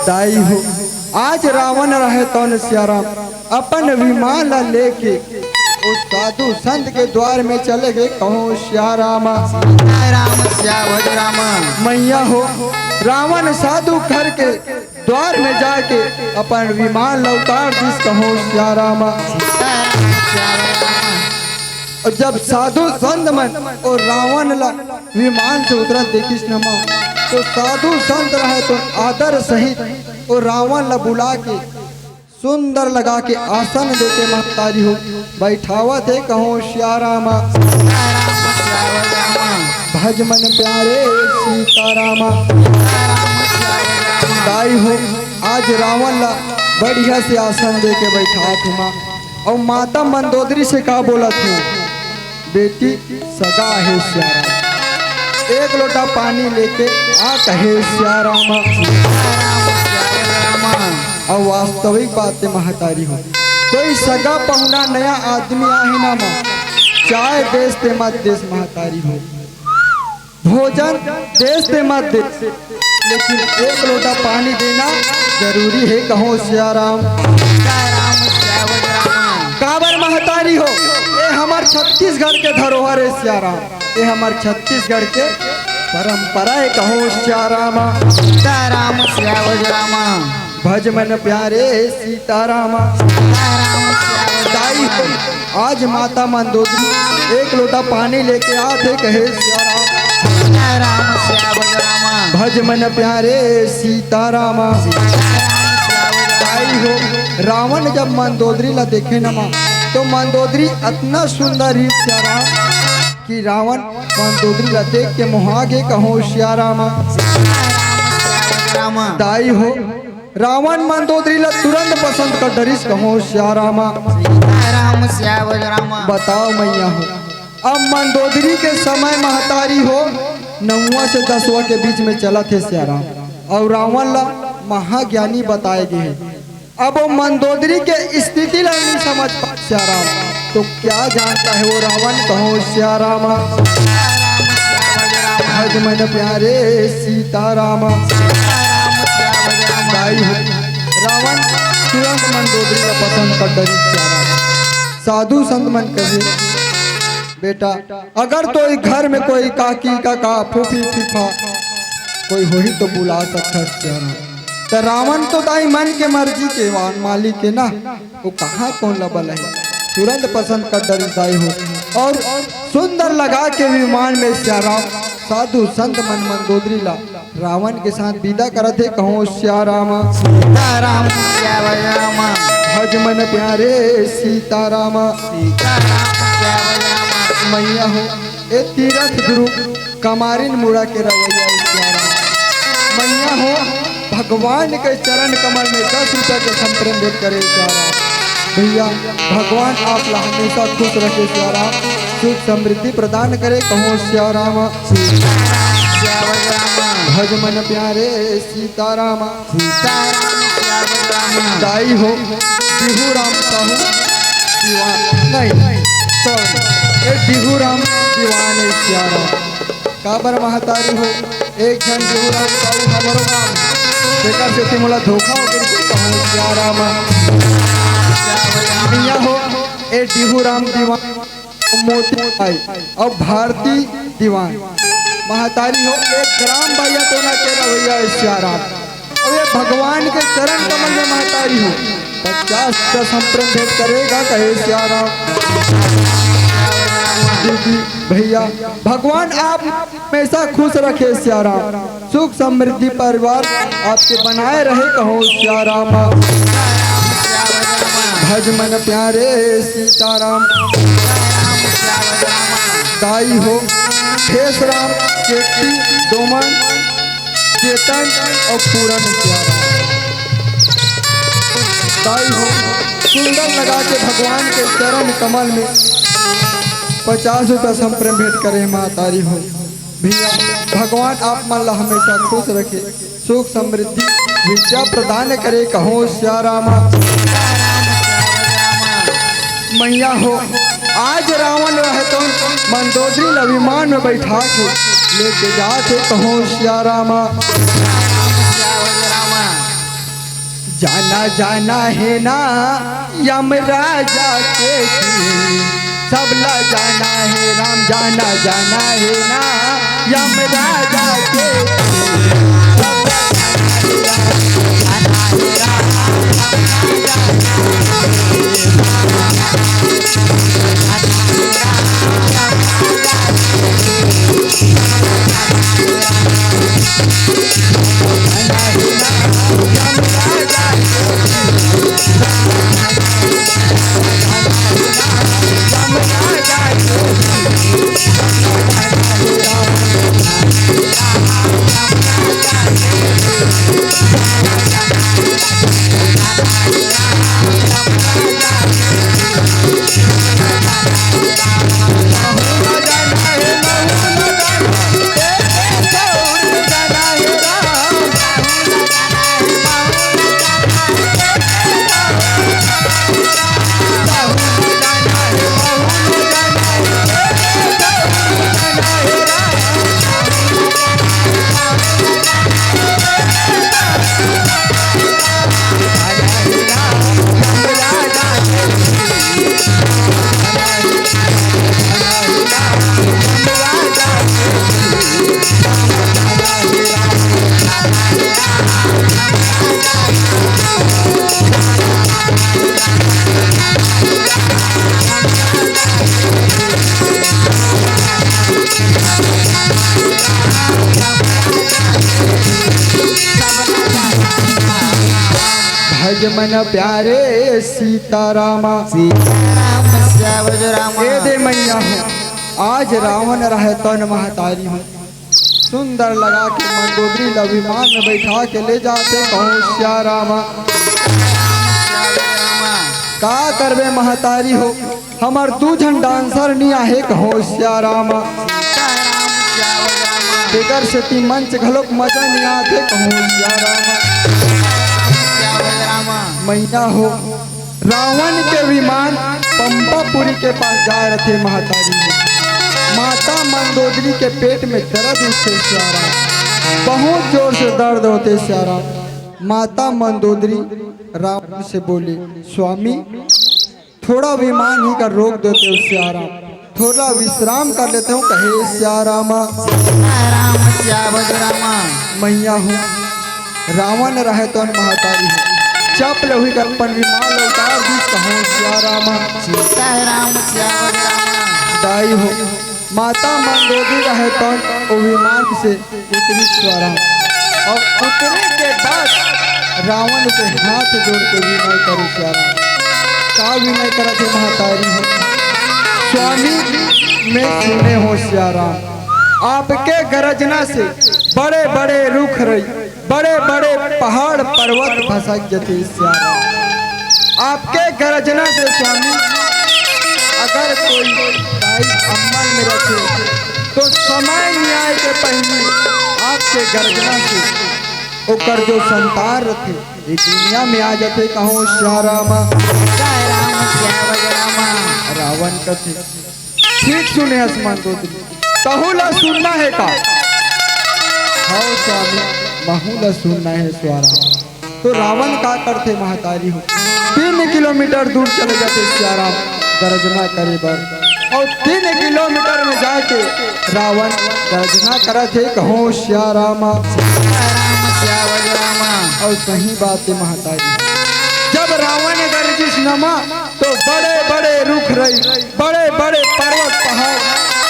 दाई हो, आज रावण रहे तौन सियाराम अपन विमान ला लेके ओ साधु संत के द्वार में चले गए, कहो सियाराम। सिया राम, सिया भज राम। मैया हो, रावण साधु घर के द्वार में जाके अपन विमान ला उतार दिस, कहो सियाराम। सिया राम, सिया भज राम। अउ जब साधु संत मन अउ रावण ला विमान से उतरत देखिस न माँ, तो साधु संत रहे तो आदर सहित अउ रावण ला बुला के सुंदर लगा के आसन देके महतारी हो बैठावत हे, कहो सियाराम। भज मन प्यारे सीताराम। दाई हो, आज रावण ला बढ़िया से आसन देके बैठात हे माँ। अउ माता मंदोदरी से का बोलत हे, बेटी सगा हे सियाराम, एक लोटा पानी लेके आ कहे सियाराम। अउ वास्तविक बात हे महतारी हो, कोई सगा पहुना नया आदमी आहे ना माँ, चाय देस ते मत देस महतारी हो, भोजन देस ते मत देस, लेकिन एक लोटा पानी देना जरूरी हे, कहो सियाराम। सिया राम, सिया भज राम। काबर महतारी हो, ए हमर छत्तीसगढ़ के धरोहर हे सियाराम, ए हमर छत्तीसगढ़ के परंपरा हे, कहो सियाराम। सिया राम, सिया भज राम। भज मन प्यारे सीताराम। सिया राम, सिया भज राम। दाई हो, आज माता मंदोदरी एक लोटा पानी लेके आत हे, कहे सियाराम। सिया राम, सिया भज राम। भज मन प्यारे सीताराम। सिया राम, सिया भज राम। दाई हो, रावण जब मंदोदरी ला देखे न माँ, तो मंदोदरी अतना सुंदर हे सियाराम कि रावण मंदोदरी ला देख के मोहा गे, कहो सिया रामा। सीताराम सियावर रामा। दाई हो, रावण मंदोदरी ला तुरंत पसंद कर डरिस, कहो सिया रामा। सीताराम सियावर रामा। बताओ मैया हो, अब मंदोदरी के समय महतारी हो नौवा से दसवा के बीच में चलत हे सिया राम, अउ रावण ला महाज्ञानी बताए गे हे। अब वो मंदोदरी के स्थिति ला नहीं समझ पाए सिया राम, तो क्या जानता है वो रावण, कहो सिया रामा। भज मन प्यारे सीताराम। दाई हो, रावण तुरंत मंदोदरी ला पसंद कर डरिस सिया राम। साधु संत मन कहे, बेटा, अगर तोई घर में कोई काकी, काका, फूफी, फीफा कोई होही तो बुला सकथस सिया राम। त रावण तो दाई मन के मर्जी के वान मालिक हे ना, वो कहाँ कौन ला बलाही, तुरंत पसंद कर डरिस दाई हो। अउ सुंदर लगा के विमान में सिया राम साधु संत मन मंदोदरी ला रावण के साथ विदा करत हे, कहो सिया रामा। सीताराम सियावर रामा। भज मन प्यारे सीतारामा। सीताराम सियावर रामा। मैया हो, ए तीरथ गुरु कमारिन मुड़ा के रवैया हे सिया राम। मैया हो, भगवान के चरण कमल में दस रुपया के संप्रेम भेंट करे सिया राम। भैया, भगवान आप ला हमेशा खुश रखे सिया राम, सुख समृद्धि प्रदान करे, कहो सिया राम। सीताराम सियावर रामा। भज मन प्यारे सीताराम। सीताराम सियावर रामा। दाई हो, बिहू राम साहू दीवान, नहीं, sorry, ए बिहू राम दीवान हे सिया राम। काबर महतारी हो, एक झन बिहू राम साहू हमरो गाँव, तेकर सेती मोला धोखा हो गे, कहो सिया राम। मियाँ हो, ए बिहू राम दीवान मोती भाई अउ भारती दीवान महतारी हो, एक ग्राम भैया तो ना के रवैया हे सिया राम। अउ ये भगवान के चरण कमल में महतारी हो, पचास का संप्रेम भेंट करेगा, कहे सिया राम। दीदी भैया, भगवान आप हमेशा खुश रखे सिया राम। सुख समृद्धि परिवार आपके बनाए रहे, कहो सिया राम। भज मन प्यारे सीताराम। दाई हो, शेष राम, केटी, डोमन, चेतन अउ पूरन सिया राम। दाई हो, सुंदर लगा के भगवान के चरण कमल में पचास रुपया संप्रेम भेंट करे महतारी हो। भैया, भगवान आप मन ला हमेशा खुश रखे, सुख समृद्धि विद्या प्रदान करे, कहो सिया रामा। मैया हो, आज रावण रहतोन मंदोदरी ला विमान में बैठा के लेके जात हे, कहो सिया रामा। जाना जाना हे ना यमराजा के, सबला जाना हे राम, जाना जाना हे ना यमराजा के। भज मन प्यारे सीतारामा। सीताराम श्याम रामा। ए दे मैया हो, आज रावण रहे तन महतारी हो, सुंदर लगा के मंदोदरी ल विमान में बैठा के ले जाथे, कहूँ सिया रामा। का करबे महतारी हो, हमर दू झन डांसर नी आहे, कहूँ सिया रामा। तेकर सेती मंच घलोक मजा नी आथे, कहूँ सिया रामा। मैया हो, रावण के विमान पंपापुरी के पास जाए रथे महतारी हो। माता मंदोदरी के पेट में दर्द उठे सिया राम, बहुत जोर से दर्द होथे सिया राम। माता मंदोदरी रावण से बोले, स्वामी, थोड़ा विमान ही का रोक देते हो सिया राम, थोड़ा विश्राम कर लेते हो, कहे सिया रामा। राम सिया बजरामा। मैया हो, रावण रहे तन महतारी हो, चप ले हुई कर अपन विमान ल उतार दी, कहूँ सिया रामा। सीता है राम सिया बजरामा। दाई हो, माता मंदोदरी रहे तन ओ विमान से उतरी सिया राम। अउ उतरे के बाद रावण से हाथ जोड़ के विनय करे सिया राम। का विनय करत हे महतारी हो? स्वामी, मैं सुने हो सिया राम, आपके गरजना से बड़े बड़े रुख रही, बड़े बड़े पहाड़ पर्वत भसक जथे सिया राम। आपके गरजना से स्वामी, अगर कोई दाई अम्मल में रथे, तो समय न्याय के पहिली आपके गरजना से ओकर जो संतान रथे, ये दुनिया में आ जाथे, कहूँ सिया रामा। जय राम सिया बजरामा। रावण कथे, ठीक सुने हस मंदोदरी, तहू ला सुनना है का? हव स्वामी, महू ला सुनना है सिया राम। तो रावण का करथे महतारी हो, तीन किलोमीटर दूर चले जाथे सिया राम गरजना करे बर। अउ तीन किलोमीटर में जाके रावण गरजना करत हे, कहूँ सिया रामा। सिया राम, सिया बजरामा। अउ सही बात हे महतारी, जब रावण गरजिस नमा, तो बड़े बड़े रुख रही, बड़े बड़े पर्वत पहाड़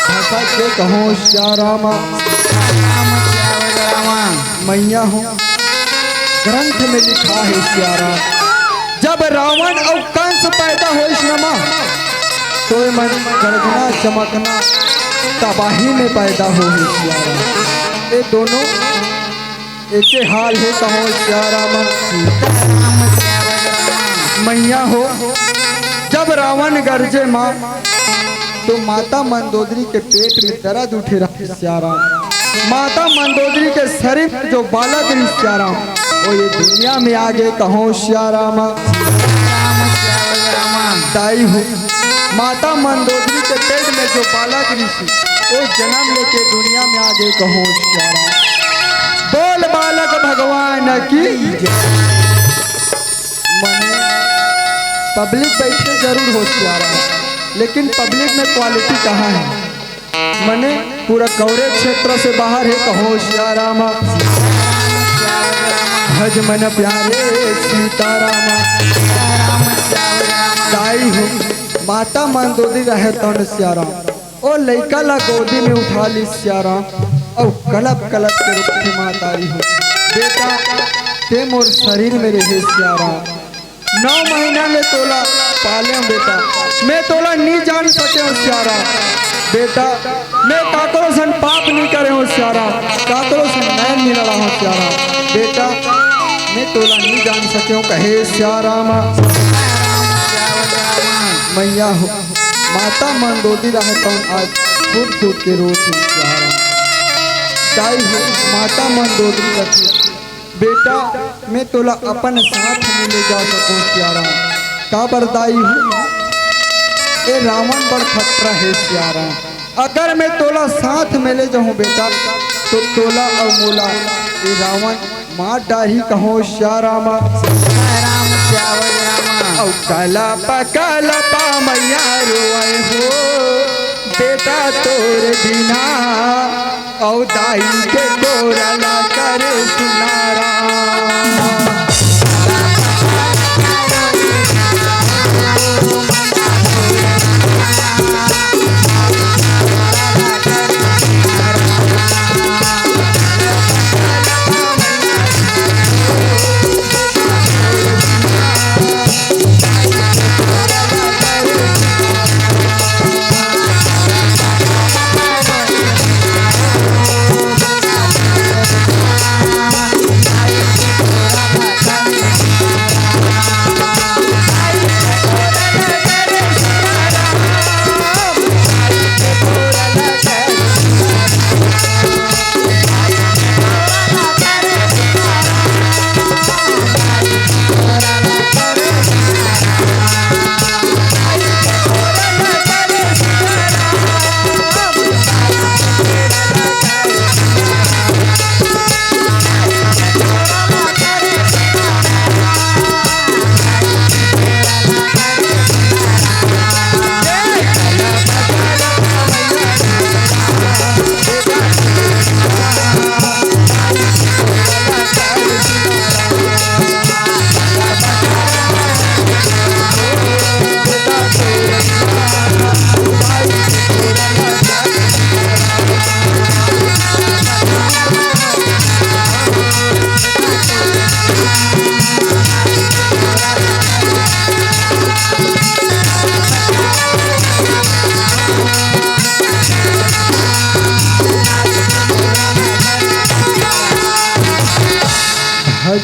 भसक के, कहूँ सिया रामा। सिया राम, सिया बजरामा। मैया हो, ग्रंथ में लिखा है सिया राम, जब रावण अउ कंस पैदा होइस नमा, तो ये मन गरजना चमकना तबाही में पैदा होइस सिया राम। ये दोनों एके हाल हे, कहूँ सिया रामा। सीता राम सिया बजरामा। मैया हो, जब रावण गरजे माँ, तो माता मंदोदरी के पेट में दर्द उठे रहे सिया राम। माता मंदोदरी के शरीर में जो बालक रही सिया राम, वो ये दुनिया में आ गए, कहूँ सिया रामा। सीता राम सिया बजरामा। दाई हो, माता मंदोदरी के पेट में जो बालक रही, वो जन्म लेके दुनिया में आ गए, कहूँ सिया राम। बोल बालक भगवान की। मने पब्लिक बैठे जरूर हो सिया राम, लेकिन पब्लिक में क्वालिटी कहाँ है? मने पूरा कवरेज क्षेत्र से बाहर है, कहूँ सिया रामा। भज मन प्यारे सीता रामा। दाई हो, माता मंदोदरी रहे तन सिया राम, ओ लइका ला गोदी में उठा ली सिया राम, अउ कलप कलप के रोथे महतारी हो, बेटा, ते मोर शरीर में रहे सिया राम। नौ महीना ले तोला पाले हूँ बेटा, मैं तोला नी जान सके हूँ सिया राम। बेटा, मैं काकरो सन पाप नी करे हूँ सिया राम, काकरो सन नैन नी लड़ा हूँ सिया राम। बेटा, मैं तोला नी जान सके हूँ, कहे सिया राम। मैया हो, माता मंदोदरी रहे तौन आज फूट फूट के रोत हूँ सिया राम। दाई हो, माता मंदोदरी कथे, बेटा, मैं तोला अपन साथ में ले जा सकूं सिया राम। काबर दाई हो, ए रावण बड़ खतरा हे सिया राम। अगर मैं तोला साथ में ले जाऊं बेटा, तो तोला अउ मोला ए रावण मार डारही कहो सिया राम। सिया राम, सिया राम। अउ कलप कलप मैया रोए हो, बेटा तोर बिना। अउ दाई के कोरा ला करे सुनारा।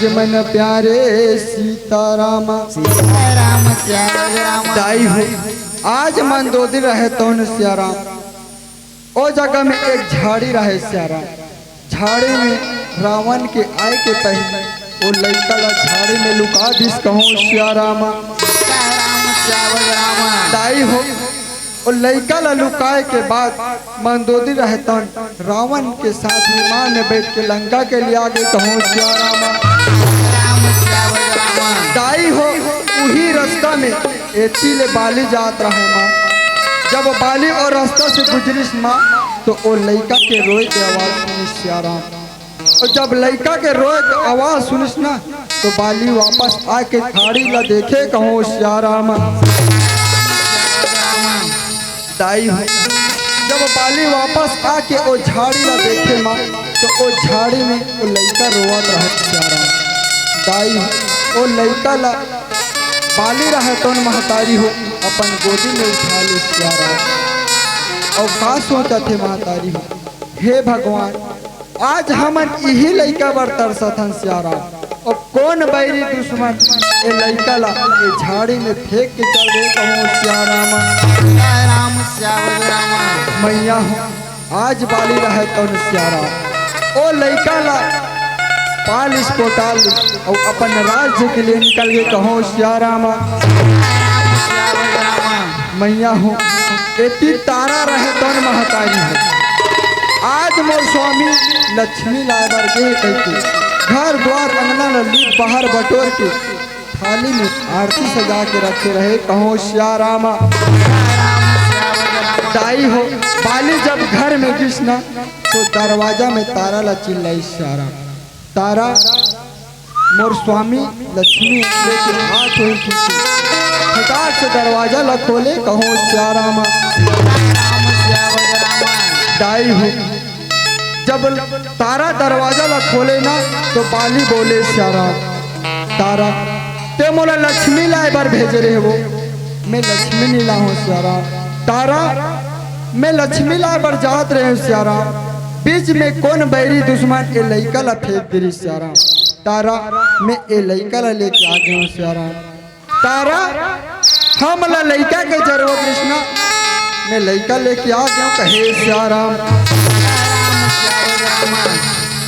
मन प्यारे सीताराम। सीताराम श्याम राम। दाई हो, आज मंदोदरी रहे तौन सियाराम। ओ जगह में एक झाड़ी रहे सियाराम। झाड़ी में रावण के आए के पहले ओ लइका ला झाड़ी में लुका दिस कहूँ सियाराम। सीताराम श्याम राम। दाई हो, ओ लइका ला लुकाए के बाद मंदोदरी रहे तौन रावण के साथ विमान में बैठ के लंका के लिए आगे कहूँ सियाराम। सीताराम श्याम राम। दाई हो, उही रास्ता में एती ले बाली जात रहे माँ। जब बाली ओ रास्ता से गुजरिस माँ, तो ओ लइका के रोए के आवाज सुनिस सियाराम। और जब लइका के रोए के आवाज सुनिस ना, तो बाली वापस आके झाड़ी ला देखे कहूँ सियाराम। दाई हो, जब बाली वापस आके ओ झाड़ी ला देखे माँ, तो ओ झाड़ी में ओ लइका रोवत रहे सियाराम। दाई हो, ओ लइका ला बाली रहे तौन महतारी हो अपन गोदी में उठा ले सियाराम। और का सोचत हे महतारी हो, हे भगवान, आज हमन इही लइका बर तरसत हन सियाराम। और कौन बैरी दुश्मन ए लइका ला ए झाड़ी में फेंक के चल दे कहूँ सियाराम। सीताराम श्याम राम। मैया हो, आज बाली रहे तौन सियाराम। ओ लइका ला पालिस पोटालिस और अपन राज्य के लिए निकल गए कहूँ सियाराम। सीताराम श्याम राम। मैया हो, एती तारा रहे तौन महतारी हो। आज मोर स्वामी लक्ष्मी लाए बर गे कहिके घर द्वार अंगना ल लीप बाहर बटोर के थाली में आरती सजा के रखे रहे कहूँ सियाराम। सीताराम श्याम राम। दाई हो, बाली जब घर में गिस ना, तो दरवाजा में तारा ला चिल्लाई सियाराम। तारा, मोर स्वामी लक्ष्मी लेके हाथ होई खींची, फटाक से दरवाजा ला खोले कहूँ सियाराम। सीताराम श्याम राम। दाई हो, जब तारा दरवाजा ला खोले ना, तो बाली बोले सियाराम, तारा, ते मोला लक्ष्मी लाए बर भेजे रहे वो, मैं लक्ष्मी नहीं लाहूँ सियाराम। तारा, मैं लक्ष्मी लाए बर जात रहे हूँ सियाराम। बीच में कौन बैरी दुश्मन ए लइका ला फेंक दे रही सियाराम। तारा, मैं ए लइका ला लेके आ गया हूँ सियाराम। तारा, हमला लइका के जरूरत रहिस ना, मैं लइका लेके आ गया हूँ कहे सियाराम।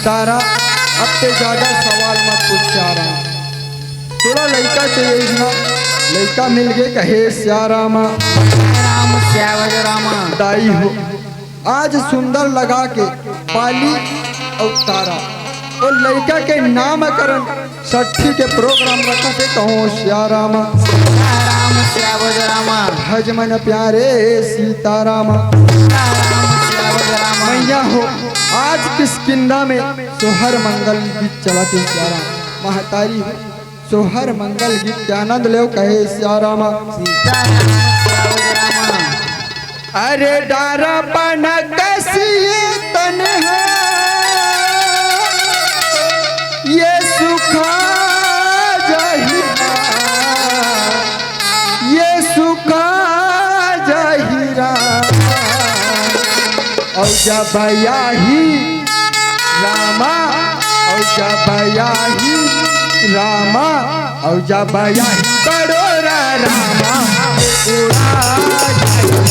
तारा, अब ते ज्यादा सवाल मत पूछ सियाराम। तोला लइका चाहिए ना, लइका मिल गए कहे सियाराम। राम श्याम राम। दाई हो, आज सुंदर लगा के बाली और तारा और लइका के नामकरण सट्ठी के प्रोग्राम रखत हे कहूँ सियाराम। राम श्याम राम। भज मन प्यारे सीताराम। राम श्याम राम। मैया हो, आज किष्किंधा में सोहर मंगल गीत चलत हे सियाराम। महतारी हो, सोहर मंगल गीत के आनंद लेव कहे सियाराम। सीताराम श्याम राम। अरे डारा बन कसिए तन है, ये सुखा जहिरा, ये सुखा जहिरा। औ जब आही रामा, औ जब आही रामा, औ जब आही बड़ोरा रामा, उड़ा जाई।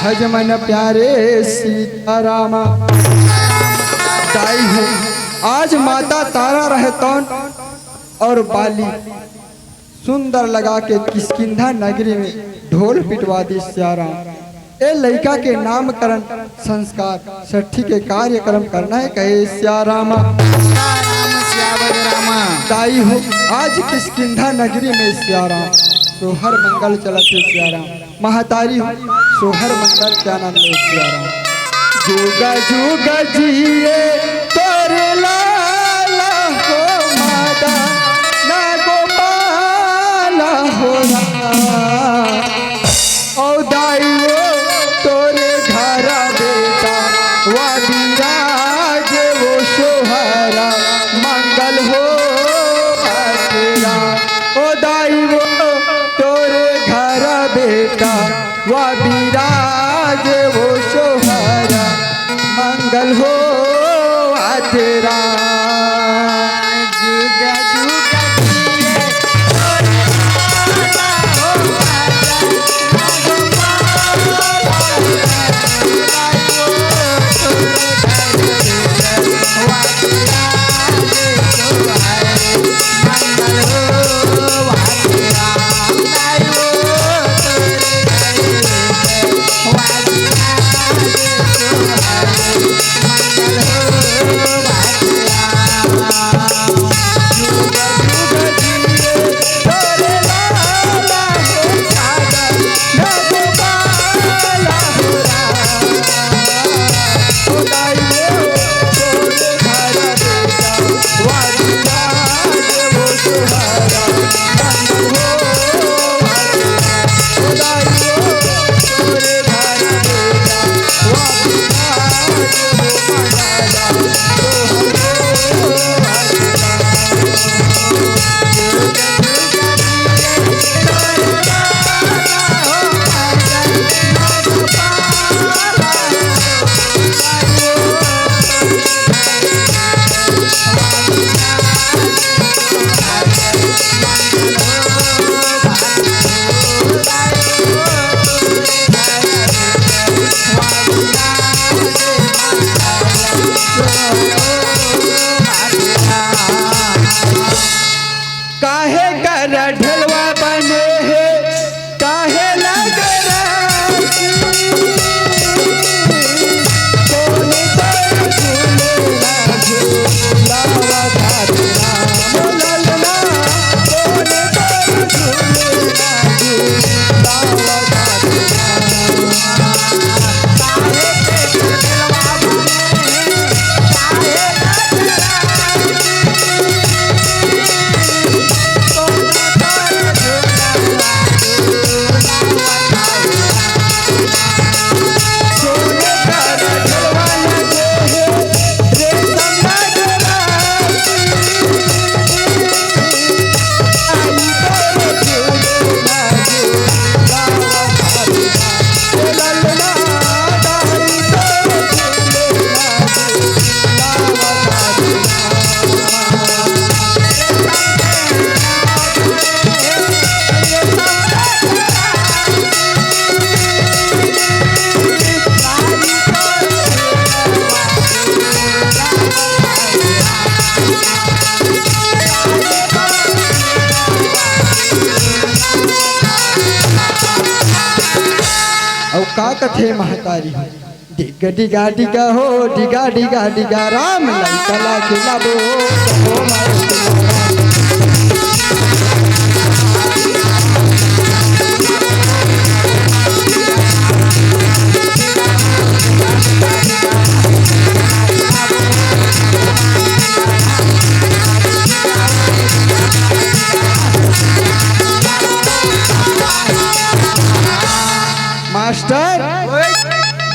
भज मन प्यारे सीतारामा। दाई हो, आज माता तारा रहतौन और बाली सुंदर लगा के किष्किंधा नगरी में ढोल पिटवा दी सियाराम। ए लइका के नामकरण संस्कार सट्ठी के कार्यक्रम करना है, कहे सियारामा। राम सियावर रामा। दाई हो, आज किष्किंधा नगरी में सियाराम सोहर मंगल चलत हे सियाराम। महतारी हो, सोहर मंगल के आनंद ले सियाराम। जुग जुग जिए तोरे लाला हो मादा ना गोपाला हो राम। ओ दाई वो तोरे घर बेटा वा विराज वो सोहरा मंगल हो तेरा। ओ दाई वो तोरे घर बेटा वा विराज वो सोहरा मंगल हो तेरा। जुग जुग जिए काहे कर ढलवा बने हे, काहे लग राखी? कोन तोर झूलना झूलावा धात राम ललना, कोन तोर झूलना झूलावा धात राम। काहे के ढलवा बने हे, काहे लग राखी? अउ का कथे महतारी? डिगा डिगा डिगा हो, डिगा डिगा डिगा, राम लइका ला खिलाबो। मास्टर,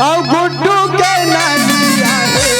अउ गुड्डू के नानी आहे।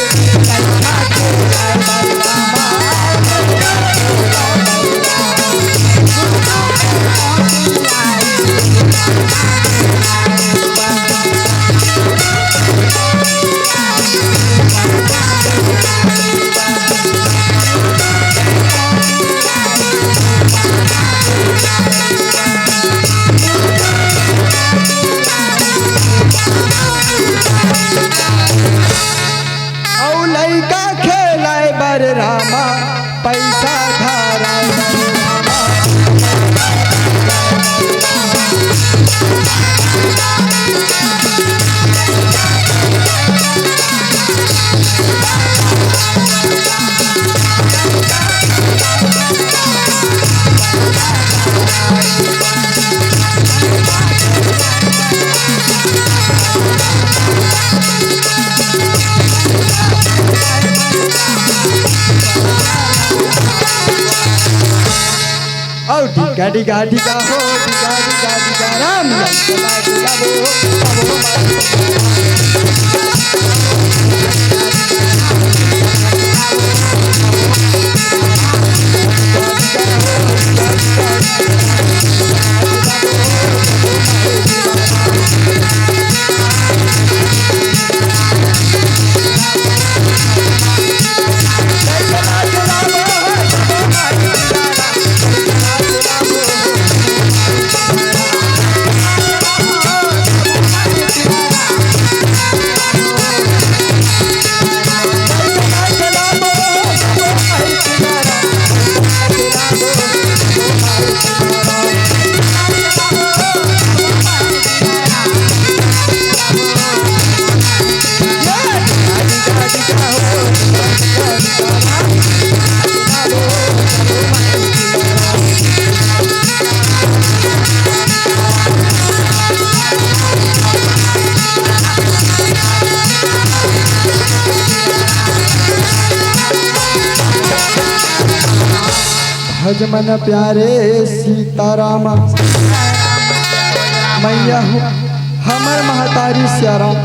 गाड़ी गाड़ी का हो, गाड़ी गाड़ी का राम। भज मन प्यारे सीताराम। मैया हो, हमर महतारी सियाराम।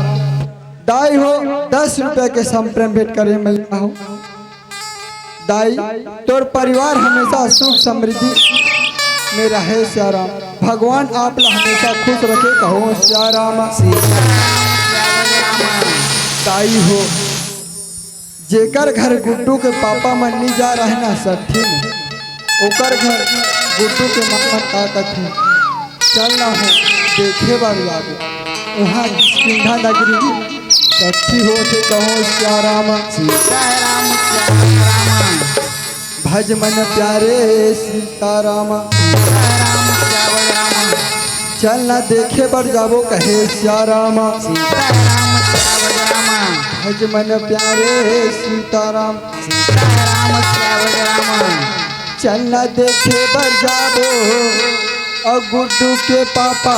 दाई हो, दस रुपया के संप्रेम भेंट करे मैया हो। दाई, तोर परिवार हमेशा सुख समृद्धि में रहे सियाराम। भगवान आप ला हमेशा खुश रखे, कहो सियाराम। दाई हो, जेकर घर गुड्डू के पापा मन नी जा रहे ना सट्ठी में, ओकर घर गुड्डू के मामा का कथे, चल ना हो, देखे बर जाबो। उहाँ किष्किंधा नगरी सट्ठी होथे, कहो सियाराम। सीताराम, सीताराम। भज मन प्यारे सीताराम। सीताराम, सियावर राम। चल ना देखे बर जाबो कहे सियाराम। सीताराम, सियावर राम। भज मन प्यारे सीताराम। सीताराम, सियावर राम। चल ना देखे बर जाबो अउ गुड्डू के पापा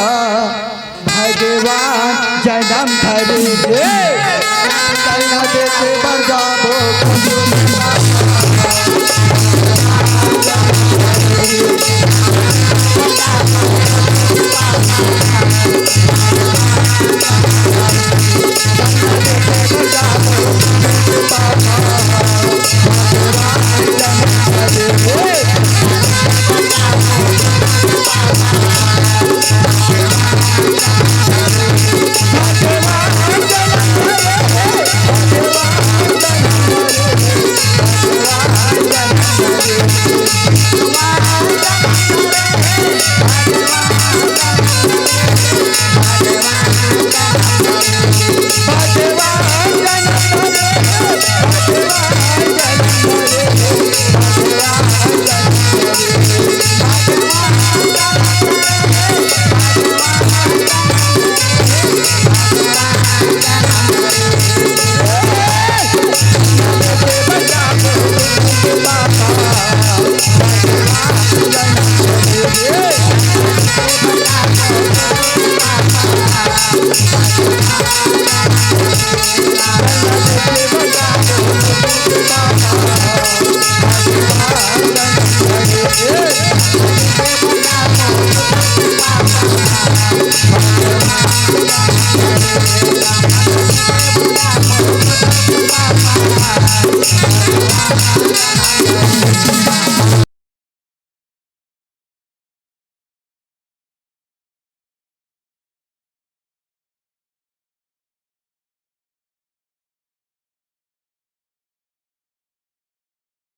भगवान जनम धरी रे। चल ना देखे बर जाबो गुड्डू के पापा।